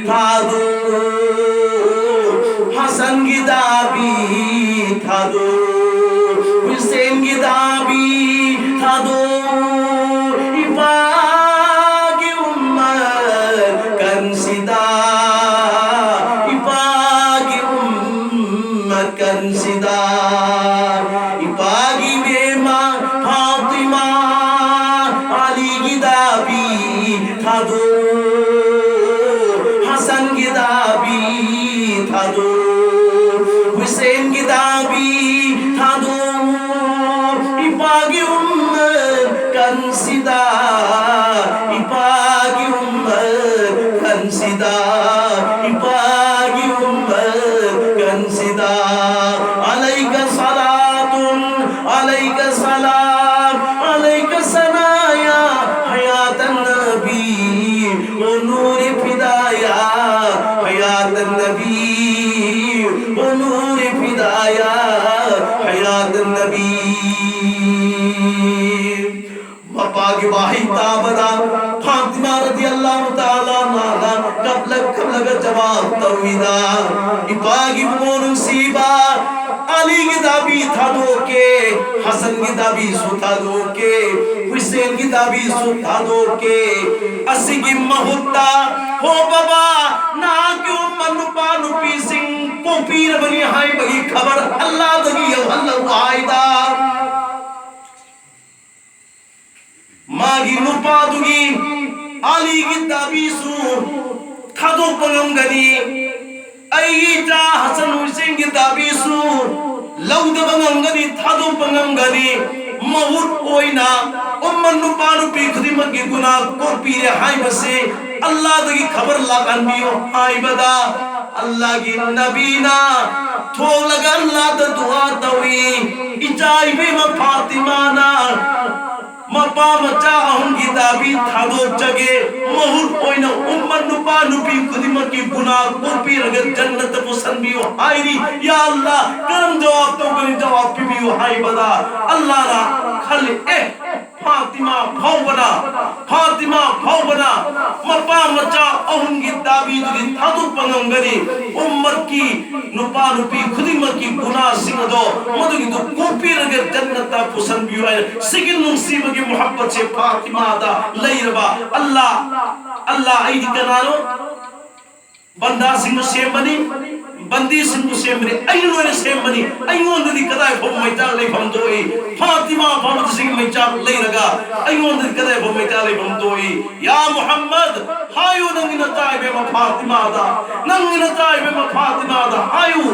ꯊꯥꯗꯣꯛꯎ, ꯍꯁꯟꯒꯤ ꯗꯥꯕꯤ ꯊꯥꯗꯣꯛꯎ, ꯍꯨꯁꯦꯟꯒꯤ ꯗꯥꯕꯤ ꯊꯥꯗꯣꯛꯎ, ꯏꯄꯥꯒꯤ ꯎꯝꯃꯠ ꯀꯟꯁꯤꯗ, ꯏꯄꯥꯒꯤ ꯁꯤꯗ ꯏꯄꯥꯒꯤ ꯕꯦꯝꯃ ꯐꯥꯇꯤꯃꯥ, ꯑꯂꯤꯒꯤ ꯗꯥꯕꯤ ꯊꯥꯗꯣꯛ, ꯍꯁꯟꯒꯤ ꯗꯥꯕꯤ ꯊꯥꯗꯣꯛ, ꯍꯨꯁꯦꯟꯒꯤ ꯗꯥꯕꯤ ꯊꯥꯗꯣꯛ, ꯏꯄꯥꯒꯤ ꯎꯝꯃꯠ ꯀꯟꯁꯤꯗ, ꯏꯄꯥꯒꯤ ꯎꯝꯃꯠ ꯀꯟꯁꯤꯗ, ꯏꯄꯥꯒꯤ ꯎꯝꯃꯠ ꯀꯟꯁꯤꯗ. عليك صلاة، عليك سلام، عليك ثناء يا حياة النبي، ونور فدايا حياة النبي، ونور فدايا حياة النبي. ꯃꯄꯥꯒꯤ ꯋꯥꯍꯩ ꯇꯥꯕꯗ ꯐꯥꯇꯤꯃꯥ ꯔꯗꯤꯌꯜꯂꯥꯍꯨ ꯇꯥꯂꯥ ꯑꯟꯍꯥꯅ ꯀꯞꯂ ꯀꯞꯂꯒ ꯖꯋꯥꯕ ꯇꯧꯏꯗ, ꯏꯄꯥꯒꯤ ꯃꯃꯧ ꯅꯨꯡꯁꯤꯕ, ꯑꯂꯤꯒꯤ ꯗꯥꯕꯤ ꯊꯥꯗꯣꯛꯀꯦ, ꯍꯁꯟꯒꯤ ꯗꯥꯕꯤꯁꯨ ꯊꯥꯗꯣꯛꯀꯦ, ꯍꯨꯁꯦꯟꯒꯤ ꯗꯥꯕꯤꯁꯨ ꯊꯥꯗꯣꯛꯀꯦ꯫ ꯑꯁꯤꯒꯤ ꯃꯍꯨꯠꯇ, ꯍꯣ ꯕꯕꯥ, ꯅꯍꯥꯛꯀꯤ ꯎꯝꯃꯠ ꯅꯨꯄꯥ ꯅꯨꯄꯤꯁꯤꯡ ꯀꯣꯛꯄꯤꯔꯕꯅꯤ ꯍꯥꯏꯕꯒꯤ ꯈꯕꯔ ꯑꯜꯂꯥꯗꯒꯤ ꯌꯧꯍꯜꯂꯛꯎ ꯍꯥꯏꯗ꯫ ꯃꯥꯒꯤ ꯅꯨꯄꯥꯗꯨꯒꯤ ꯑꯂꯤꯒꯤ ꯗꯥꯕꯤꯁꯨ ꯊꯥꯗꯣꯛꯄ ꯉꯝꯒꯅꯤ꯫ ꯑꯩꯒꯤ ꯏꯆꯥ ꯍꯁꯟ ꯍꯨꯁꯦꯟꯒꯤ ꯗꯥꯕꯤꯁꯨ ꯂꯧꯗꯕ ꯉꯝꯒꯅꯤ, ꯊꯥꯗꯣꯛꯄ ꯉꯝꯒꯅꯤ꯫ ꯃꯍꯨꯠ ꯑꯣꯏꯅ ꯎꯝꯃꯠ ꯅꯨꯄꯥ ꯅꯨꯄꯤ ꯈꯨꯗꯤꯡꯃꯛꯀꯤ ꯒꯨꯅꯥ ꯀꯣꯛꯄꯤꯔꯦ ꯍꯥꯏꯕꯁꯤ ꯑꯜꯂꯥꯗꯒꯤ ꯈꯕꯔ ꯂꯥꯛꯍꯟꯕꯤꯌꯨ ꯍꯥꯏꯕꯗ, ꯑꯜꯂꯥꯒꯤ ꯅꯕꯤꯅ ꯊꯣꯛꯂꯒ ꯑꯜꯂꯥꯗ ꯗꯨꯋꯥ ꯇꯧꯏ, ꯏꯆꯥ ꯏꯕꯦꯝꯃ ꯐꯥꯇꯤꯃꯥꯅ ꯃꯄꯥ ꯃꯆꯥ ꯑꯍꯨꯝꯒꯤ ꯗꯥꯕꯤ ꯊꯥꯗꯣꯛꯆꯒꯦ, ꯃꯍꯨꯠ ꯑꯣꯏꯅ ꯎꯝꯃꯠ ꯅꯨꯄꯥ ꯅꯨꯄꯤ ꯈꯨꯗꯤꯡꯃꯛꯀꯤ ꯒꯨꯅꯥ ꯀꯣꯛꯄꯤꯔꯒ ꯖꯟꯅꯠꯇ ꯄꯨꯁꯟꯕꯤꯌꯨ ꯍꯥꯏꯔꯤ꯫ ꯌꯥ ꯑꯜꯂꯥ, ꯀꯔꯝ ꯖꯋꯥꯕ ꯇꯧꯒꯅꯤ? ꯖꯋꯥꯕ ꯄꯤꯕꯤꯌꯨ ꯍꯥꯏꯕꯗ ꯑꯜꯂꯥꯅ ꯈꯜꯂꯤ, ꯑꯦ, ꯐꯥꯇꯤꯃꯥ ꯐꯥꯎꯕꯅ, ꯐꯥꯇꯤꯃꯥ ꯐꯥꯎꯕꯅ ꯃꯄꯥ ꯃꯆꯥ ꯑꯍꯨꯝꯒꯤ ꯗꯥꯕꯤꯗꯨꯗꯤ ꯊꯥꯗꯣꯛꯄ ꯉꯝꯒꯅꯤ꯫ ꯎꯝꯃꯠꯀꯤ ꯅꯨꯄꯥ ꯅꯨꯄꯤ ꯈꯨꯗꯤꯡꯃꯛꯀꯤ ꯒꯨꯅꯥꯁꯤꯡ ꯑꯗꯣ ꯃꯗꯨꯒꯤꯗꯨ ꯀꯣꯛꯄꯤꯔꯒ ꯖꯟꯅꯠꯇ ꯄꯨꯁꯟꯕꯤꯌꯨ ꯍꯥꯏꯅ ꯁꯤꯒꯤ ꯅꯨꯡꯁꯤꯕꯒꯤ ꯃꯨꯍꯕꯠꯁꯦ ꯐꯥꯇꯤꯃꯥꯗ ꯂꯩꯔꯕ꯫ ꯑꯜꯂꯥ, ꯑꯜꯂꯥ, ꯑꯩꯗꯤ ꯀꯅꯥꯅꯣ? ꯕꯟꯗꯥꯁꯤꯡꯅ ꯁꯦꯝꯕꯅꯤ꯫ ꯕꯟꯗꯤꯁꯤꯡꯕꯨ ꯁꯦꯝꯕꯅꯤ, ꯑꯩꯅ ꯂꯣꯏꯅ ꯁꯦꯝꯕꯅꯤ꯫ ꯑꯩꯉꯣꯟꯗꯗꯤ ꯀꯗꯥꯏ ꯐꯥꯎꯕ ꯃꯩꯆꯥꯛ ꯂꯩꯐꯝ ꯊꯣꯛꯏ? ꯐꯥꯇꯤꯃꯥ ꯐꯥꯎꯕꯗꯁꯤꯡ ꯃꯩꯆꯥꯛ ꯂꯩꯔꯒ ꯑꯩꯉꯣꯟꯗꯗꯤ ꯀꯗꯥꯏ ꯐꯥꯎꯕ ꯃꯩꯆꯥꯛ ꯂꯩꯐꯝ ꯊꯣꯛꯏ? ꯌꯥ ꯃꯨꯍꯝꯃꯗ, ꯍꯥꯏꯌꯨ ꯅꯪꯒꯤ ꯅꯆꯥ ꯏꯕꯦꯝꯃ ꯐꯥꯇꯤꯃꯥꯗ, ꯅꯪꯒꯤ ꯅꯆꯥ ꯏꯕꯦꯝꯃ ꯐꯥꯇꯤꯃꯥꯗ ꯍꯥꯏꯌꯨ꯫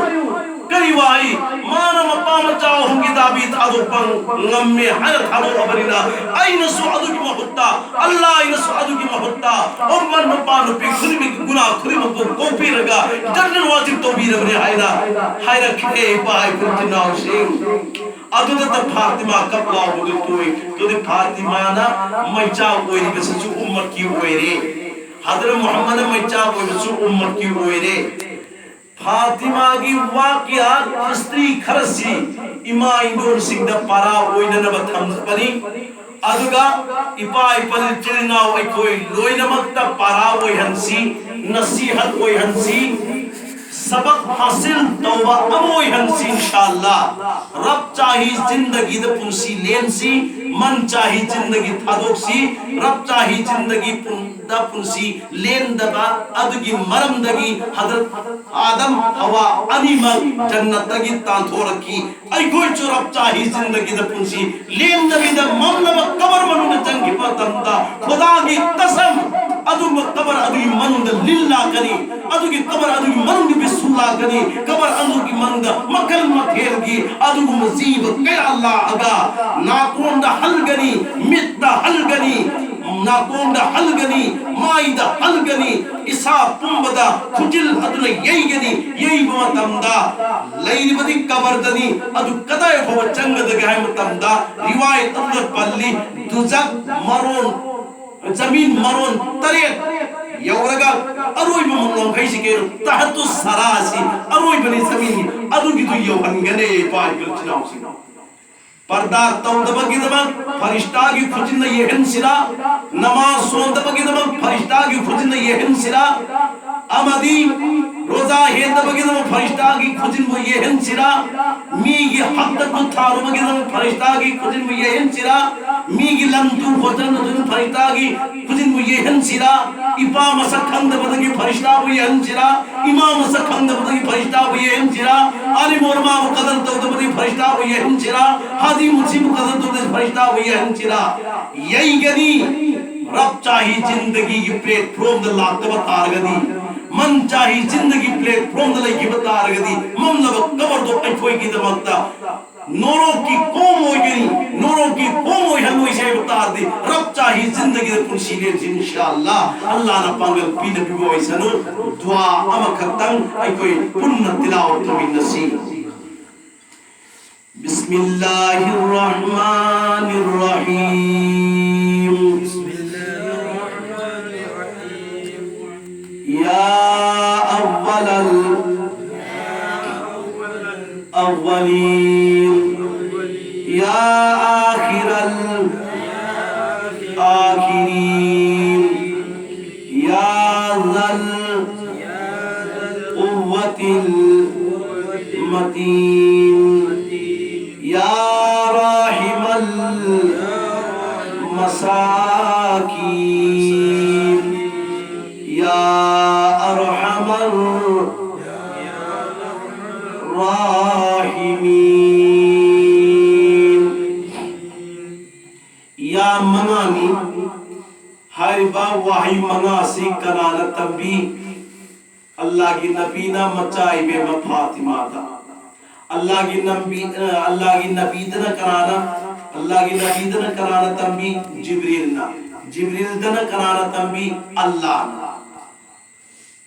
ꯀꯔꯤ ꯋꯥꯍꯩ? ꯃꯥꯅ ꯃꯄꯥ ꯃꯆꯥ ꯑꯍꯨꯝꯒꯤ ꯗꯥꯕꯤ ꯊꯥꯗꯣꯛꯄ ꯉꯝꯃꯦ ꯍꯥꯏꯅ ꯊꯥꯗꯣꯛꯑꯕꯅꯤꯅ, ꯑꯩꯅꯁꯨ ꯑꯗꯨꯒꯤ ꯃꯍꯨꯠꯇ, ꯑꯜꯂꯥꯍꯅꯁꯨ ꯑꯗꯨꯒꯤ ꯃꯍꯨꯠꯇ ꯎꯝꯃꯠ ꯅꯨꯄꯥ ꯅꯨꯄꯤ ꯈꯨꯗꯤꯡꯃꯛꯀꯤ ꯒꯨꯅꯥ ꯈꯨꯗꯤꯡꯃꯛꯄꯨ ꯀꯣꯛꯄꯤꯔꯒ ꯖꯟꯅꯠ ꯋꯥꯖꯤꯕ ꯇꯧꯕꯤꯔꯕꯅꯤ ꯍꯥꯏꯅ ꯍꯥꯏꯔꯛꯈꯤꯗꯦ, ꯏꯄꯥ ꯏꯄꯨ ꯏꯆꯤꯟ ꯏꯅꯥꯎꯁꯤꯡ꯫ ꯑꯗꯨꯗꯇ ꯐꯥꯇꯤꯃꯥ ꯀꯞ ꯂꯥꯎꯕꯗꯨ ꯇꯣꯛꯏ꯫ ꯑꯗꯨꯗꯤ ꯐꯥꯇꯤꯃꯥꯅ ꯃꯩꯆꯥꯛ ꯑꯣꯏꯔꯤꯕꯁꯤꯁꯨ ꯎꯝꯃꯠꯀꯤ ꯑꯣꯏꯔꯦ꯫ ꯍꯗꯔꯠ ꯃꯨꯍꯝꯃꯗꯅ ꯃꯩꯆꯥꯛ ꯑꯣꯏꯕꯁꯨ ꯎꯝꯃꯠꯀꯤ ꯑꯣꯏꯔꯦ꯫ ꯐꯥꯇꯤꯃꯥꯒꯤ ꯋꯥꯀꯤꯌꯥ ꯍꯤꯁꯇ꯭ꯔꯤ ꯈꯔꯁꯤ ꯏꯃꯥ ꯏꯟꯗꯣꯟꯁꯤꯡꯗ ꯄꯥꯔꯥ ꯑꯣꯏꯅꯅꯕ ꯊꯝꯖꯕꯅꯤ꯫ ꯑꯗꯨꯒ ꯏꯄꯥ ꯏꯄꯜ ꯏꯆꯤꯜ ꯏꯅꯥꯎ ꯑꯩꯈꯣꯏ ꯂꯣꯏꯅꯃꯛꯇ ꯄꯥꯔꯥ ꯑꯣꯏꯍꯟꯁꯤ, ꯅꯁꯤꯍꯠ ꯑꯣꯏꯍꯟꯁꯤ, ꯁꯕꯛ ꯍꯥꯁꯤꯜ ꯇꯧꯕ ꯑꯃ ꯑꯣꯏꯍꯟꯁꯤ ꯏꯟꯁꯥꯜꯂꯥ꯫ ꯔꯕ ꯆꯥꯍꯤ ꯖꯤꯟꯗꯒꯤꯗ ꯄꯨꯟꯁꯤ ꯂꯦꯟꯁꯤ, ꯃꯟ ꯆꯥꯍꯤ ꯖꯤꯟꯗꯒꯤ ꯊꯥꯗꯣꯛꯁꯤ, ꯔꯕ ꯆꯥꯍꯤ ꯖꯤꯟꯗꯒꯤ ꯄꯨꯟ-, ꯗ ꯄꯨꯟꯁꯤ ꯂꯦꯟꯗꯕ ꯑꯗꯨꯒꯤ ꯃꯔꯝꯗꯒꯤ ꯍꯗꯔꯠ ꯑꯥꯗꯝ ꯍꯋꯥ ꯑꯅꯤꯃꯛ ꯖꯟꯅꯠꯇꯒꯤ ꯇꯥꯟꯊꯣꯔꯛꯈꯤ꯫ ꯑꯩꯈꯣꯏꯁꯨ ꯔꯕ ꯆꯥꯍꯤ ꯖꯤꯟꯗꯒꯤꯗ ꯄꯨꯟꯁꯤ ꯂꯦꯝꯗꯕꯤꯗ ꯃꯝꯂꯕ ꯀꯕꯔ ꯃꯅꯨꯡꯗ ꯆꯪꯈꯤꯕ ꯃꯇꯝꯗ ꯈꯨꯗꯥꯒꯤ ꯀꯁꯝ, ꯑꯗꯨꯝꯕ ꯀꯕꯔ ꯑꯗꯨꯒꯤ ꯃꯅꯨꯡꯗ ꯂꯤꯟ ꯂꯥꯛꯀꯅꯤ, ꯑꯗꯨꯒꯤ ꯀꯕꯔ ꯑꯗꯨꯒꯤ ꯃꯅꯨꯡꯗ ꯕꯤꯁꯨ ꯂꯥꯛꯀꯅꯤ, ꯀꯕꯔ ꯑꯗꯨꯒꯤ ꯃꯅꯨꯡꯗ ꯃꯈꯜ ꯃꯊꯦꯜꯒꯤ ꯑꯗꯨꯒꯨꯝꯕ ꯖꯤꯕ ꯀꯌꯥ ꯂꯥꯛꯑꯒ ꯅꯥꯀꯣꯡꯗ ꯍꯜꯒꯅꯤ, ꯃꯤꯠꯇ ꯍꯜꯒꯅꯤ, ꯅꯥꯀꯣꯡꯗ ꯍꯜꯒꯅꯤ, ꯃꯥꯏꯗ ꯍꯜꯒꯅꯤ, ꯏꯁꯥ ꯄꯨꯝꯕꯗ ꯈꯨꯖꯤꯜ ꯑꯗꯨꯅ ꯌꯩꯒꯅꯤ꯫ ꯌꯩꯕ ꯃꯇꯝꯗ ꯂꯩꯔꯤꯕꯗꯤ ꯀꯕꯔꯗꯅꯤ, ꯑꯗꯨ ꯀꯗꯥꯏ ꯐꯥꯎꯕ ꯆꯪꯒꯗꯒꯦ ꯍꯥꯏꯕ ꯃꯇꯝꯗ ꯔꯤꯋꯥꯌꯠ ꯑꯗꯨꯗ ꯄꯜꯂꯤ, ꯗꯨꯖꯛ ꯃꯔꯣꯟ, ꯖꯃꯤꯟ ꯃꯔꯣꯟ ꯇꯔꯦꯠ ꯌꯧꯔꯒ ꯑꯔꯣꯏꯕ ꯃꯉꯝꯈꯩꯁꯤ ꯀꯩꯅꯣ, ꯇꯍꯠꯇꯨ ꯁꯔꯥꯁꯤ ꯑꯔꯣꯏꯕꯅꯤ ꯖꯃꯤꯟꯒꯤ, ꯑꯗꯨꯒꯤꯗꯨ ꯌꯧꯍꯟꯒꯅꯤ ꯏꯄꯥ ꯏꯆꯤꯜ ꯏꯅꯥꯎꯁꯤꯡ꯫ ꯄꯔꯗꯥ ꯇꯧꯗꯕꯒꯤꯗꯃꯛ ꯐꯔꯤꯁꯇꯥꯒꯤ ꯈꯨꯖꯤꯟꯅ ꯌꯦꯛꯍꯟꯁꯤꯔꯥ? ꯅꯃꯥꯖ ꯁꯣꯟꯗꯕꯒꯤꯗꯃꯛ ꯐꯔꯤꯁꯇꯥꯒꯤ ꯈꯨꯖꯤꯟꯅ ꯌꯦꯛꯍꯟꯁꯤꯔꯥ? ꯑꯃꯗꯤ ꯔꯣꯖꯥ ꯍꯦꯟꯗꯕꯒꯤꯗꯃꯛ ꯐꯔꯤꯁꯇꯥꯒꯤ ꯈꯨꯖꯤꯟꯕꯨ ꯌꯦꯛꯍꯟꯁꯤꯔꯥ? ꯃꯤꯒꯤ ꯍꯛꯇ ꯈꯨꯠ ꯊꯥꯔꯨꯕꯒꯤꯗꯃꯛ ꯐꯔꯤꯁꯇꯥꯒꯤ ꯈꯨꯖꯤꯟꯕꯨ ꯌꯦꯛꯍꯟꯁꯤꯔꯥ? ꯃꯤꯒꯤ ꯂꯝ ꯇꯨ ꯈꯣꯠꯇꯅ ꯐꯔꯤꯁꯇꯥꯒꯤ ꯈꯨꯖꯤꯟꯕꯨ ꯌꯦꯛꯍꯟꯁꯤꯔꯥ? ꯏꯄꯥ ꯃꯁꯛ ꯈꯪꯗꯕꯗꯒꯤ ꯐꯔꯤꯁꯇꯥꯕꯨ ꯌꯦꯛꯍꯟꯁꯤꯔꯥ? ꯏꯃꯥ ꯃꯁꯛ ꯈꯪꯗꯕꯗꯒꯤ ꯐꯔꯤꯁꯇꯥ ꯁꯤꯔꯥ? ꯑꯥꯂꯤ ꯃꯣꯂꯥꯃꯥꯕꯨ ꯀꯗꯔ ꯇꯧꯗꯕꯗꯤ ꯐꯔꯤꯁꯇꯥ ꯑꯣꯏ ꯌꯥꯍꯟꯁꯤꯔꯥ? ꯍꯥꯗꯤ ꯃꯨꯔꯁꯤꯕꯨ ꯀꯗꯔ ꯇꯧꯗꯕꯗꯤ ꯐꯔꯤꯁꯇꯥ ꯑꯣꯏ ꯌꯥꯍꯟꯁꯤꯔꯥ? ꯌꯩꯒꯅꯤ꯫ ꯔꯕ ꯆꯥꯍꯤ ꯖꯤꯟꯗꯒꯤꯒꯤ ꯄ꯭ꯂꯦꯠꯐꯣꯝꯗ ꯂꯥꯛꯇꯕ ꯇꯥꯔꯒꯗꯤ, ꯃꯟ ꯆꯥꯍꯤ ꯖꯤꯟꯗꯒꯤ ꯄ꯭ꯂꯦꯠꯐꯣꯝꯗ ꯂꯩꯈꯤꯕ ꯇꯥꯔꯒꯗꯤ, ꯃꯝꯂꯕ ꯀꯕꯔꯗꯣ ꯑꯩꯈꯣꯏꯒꯤꯗꯃꯛꯇ ꯅꯣꯔꯣꯛꯀꯤ ꯀꯣꯝ ꯑꯣꯏꯒꯅꯤ, ꯅꯣꯔꯣꯛꯀꯤ ꯀꯣꯝ ꯑꯣꯏꯍꯜꯂꯣꯏꯁꯦ ꯍꯥꯏꯕ ꯇꯥꯔꯗꯤ, ꯔꯕ ꯆꯥꯍꯤ ꯖꯤꯟꯗꯒꯤꯗ ꯄꯨꯟꯁꯤ ꯂꯦꯟꯁꯤ, ꯏꯟꯁꯥ ꯑꯜꯂꯥ꯫ ꯑꯜꯂꯥꯅ ꯄꯥꯡꯒꯜ ꯄꯤꯅꯕꯤꯕ ꯑꯣꯏꯁꯅꯨ꯫ ꯗꯨꯋꯥ ꯑꯃꯈꯛꯇꯪ ꯑꯩꯈꯣꯏ ꯄꯨꯟꯅ ꯇꯤꯂꯥꯋꯠ ꯇꯧꯃꯤꯟꯅꯁꯤ꯫ بسم الله الرحمن الرحيم. يا أول الأولين، يا آخر الآخرين، يا ذا القوة المتين، يا راحم المساكين، يا أرحم الراحمين. ꯌꯥ ꯃꯉꯥꯅꯤ꯫ ꯍꯥꯏꯔꯤꯕ ꯋꯥꯍꯩ ꯃꯉꯥ ꯑꯁꯤ ꯀꯅꯥꯅ ꯇꯝꯕꯤ? ꯑꯜꯂꯥꯍꯒꯤ ꯅꯕꯤꯅ ꯃꯆꯥ ꯏꯕꯦꯝꯃ ꯐꯥꯇꯤꯃꯥꯗ꯫ ꯑꯜꯂꯥꯍꯒꯤ ꯅꯕꯤ, ꯑ, ꯑꯜꯂꯥꯍꯒꯤ ꯅꯕꯤꯗꯅ ꯀꯅꯥꯅ, ꯑꯜꯂꯥꯍꯒꯤ ꯅꯕꯤꯗꯅ ꯀꯅꯥꯅ ꯇꯝꯕꯤ? ꯖꯤꯕ꯭ꯔꯤꯜꯅ꯫ ꯖꯤꯕ꯭ꯔꯤꯜꯗꯅ ꯀꯅꯥꯅ ꯇꯝꯕꯤ? ꯑꯜꯂꯥꯍꯅ꯫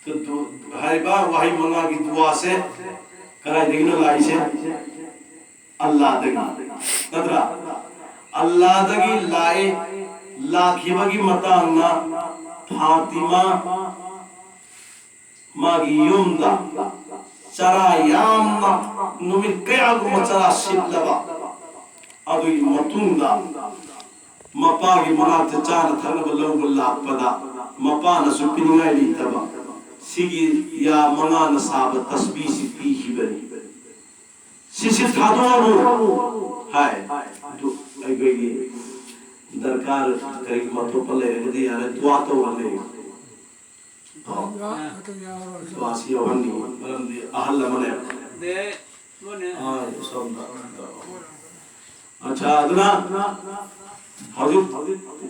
ꯇꯨ-, ꯇꯨ-, ꯍꯥꯏꯔꯤꯕ ꯋꯥꯍꯩ ꯃꯉꯥꯒꯤ ꯗꯨꯋꯥꯁꯦ ꯀꯗꯥꯏꯗꯒꯤꯅꯣ ꯂꯥꯛꯏꯁꯦ? ꯑꯜꯂꯥꯗꯒꯤ꯫ ꯅꯠꯇ꯭ꯔꯥ? ꯑꯜꯂꯥꯗꯒꯤ ꯂꯥꯛꯑꯦ, ꯂꯥꯛꯈꯤꯕꯒꯤ ꯃꯇꯥꯡꯅ ꯐꯥꯇꯤꯃꯥ ꯃꯥꯒꯤ ꯌꯨꯝꯗ ꯆꯔꯥ ꯌꯥꯝꯅ, ꯅꯨꯃꯤꯠ ꯀꯌꯥꯒꯨꯝꯕ ꯆꯔꯥ ꯁꯤꯠꯂꯕ, ꯑꯗꯨꯒꯤ ꯃꯇꯨꯡꯗ ꯃꯄꯥꯒꯤ ꯃꯅꯥꯛꯇ ꯆꯥꯅ ꯊꯛꯅꯕ ꯂꯧꯕ ꯂꯥꯛꯄꯗ, ꯃꯄꯥꯅꯁꯨ ꯄꯤꯅꯤꯡꯉꯥꯏ ꯂꯩꯇꯕ, ꯁꯤꯒꯤ ꯌꯥ ꯃꯉꯥꯅ ꯁꯥꯕ ꯇꯁꯕꯤꯁꯤ ꯄꯤꯈꯤꯕꯅꯤ꯫ ꯁꯤꯁꯤ ꯊꯥꯗꯣꯛꯑꯅꯨ ꯍꯥꯏ꯫ ꯑꯗꯨ ꯑꯩꯈꯣꯏꯒꯤ ꯗꯔꯀꯥꯔ ꯀꯔꯤꯒꯨꯝꯕ ꯑꯇꯣꯞꯄ ꯂꯩꯔꯒꯗꯤ ꯌꯥꯔꯦ, ꯗꯨꯋꯥ ꯇꯧꯔ ꯂꯩ꯫ ꯗꯨꯋꯥꯁꯤ ꯌꯥꯎꯍꯟꯅꯤꯡꯉꯤ, ꯃꯔꯝꯗꯤ ꯑꯍꯜ ꯑꯃꯅꯦꯕ꯫ ꯑꯥ, ꯁꯣꯝꯗ꯫ ꯑꯠꯆꯥ, ꯑꯗꯨꯅ ꯍꯧꯖꯤꯛ, ꯍꯧꯖꯤꯛ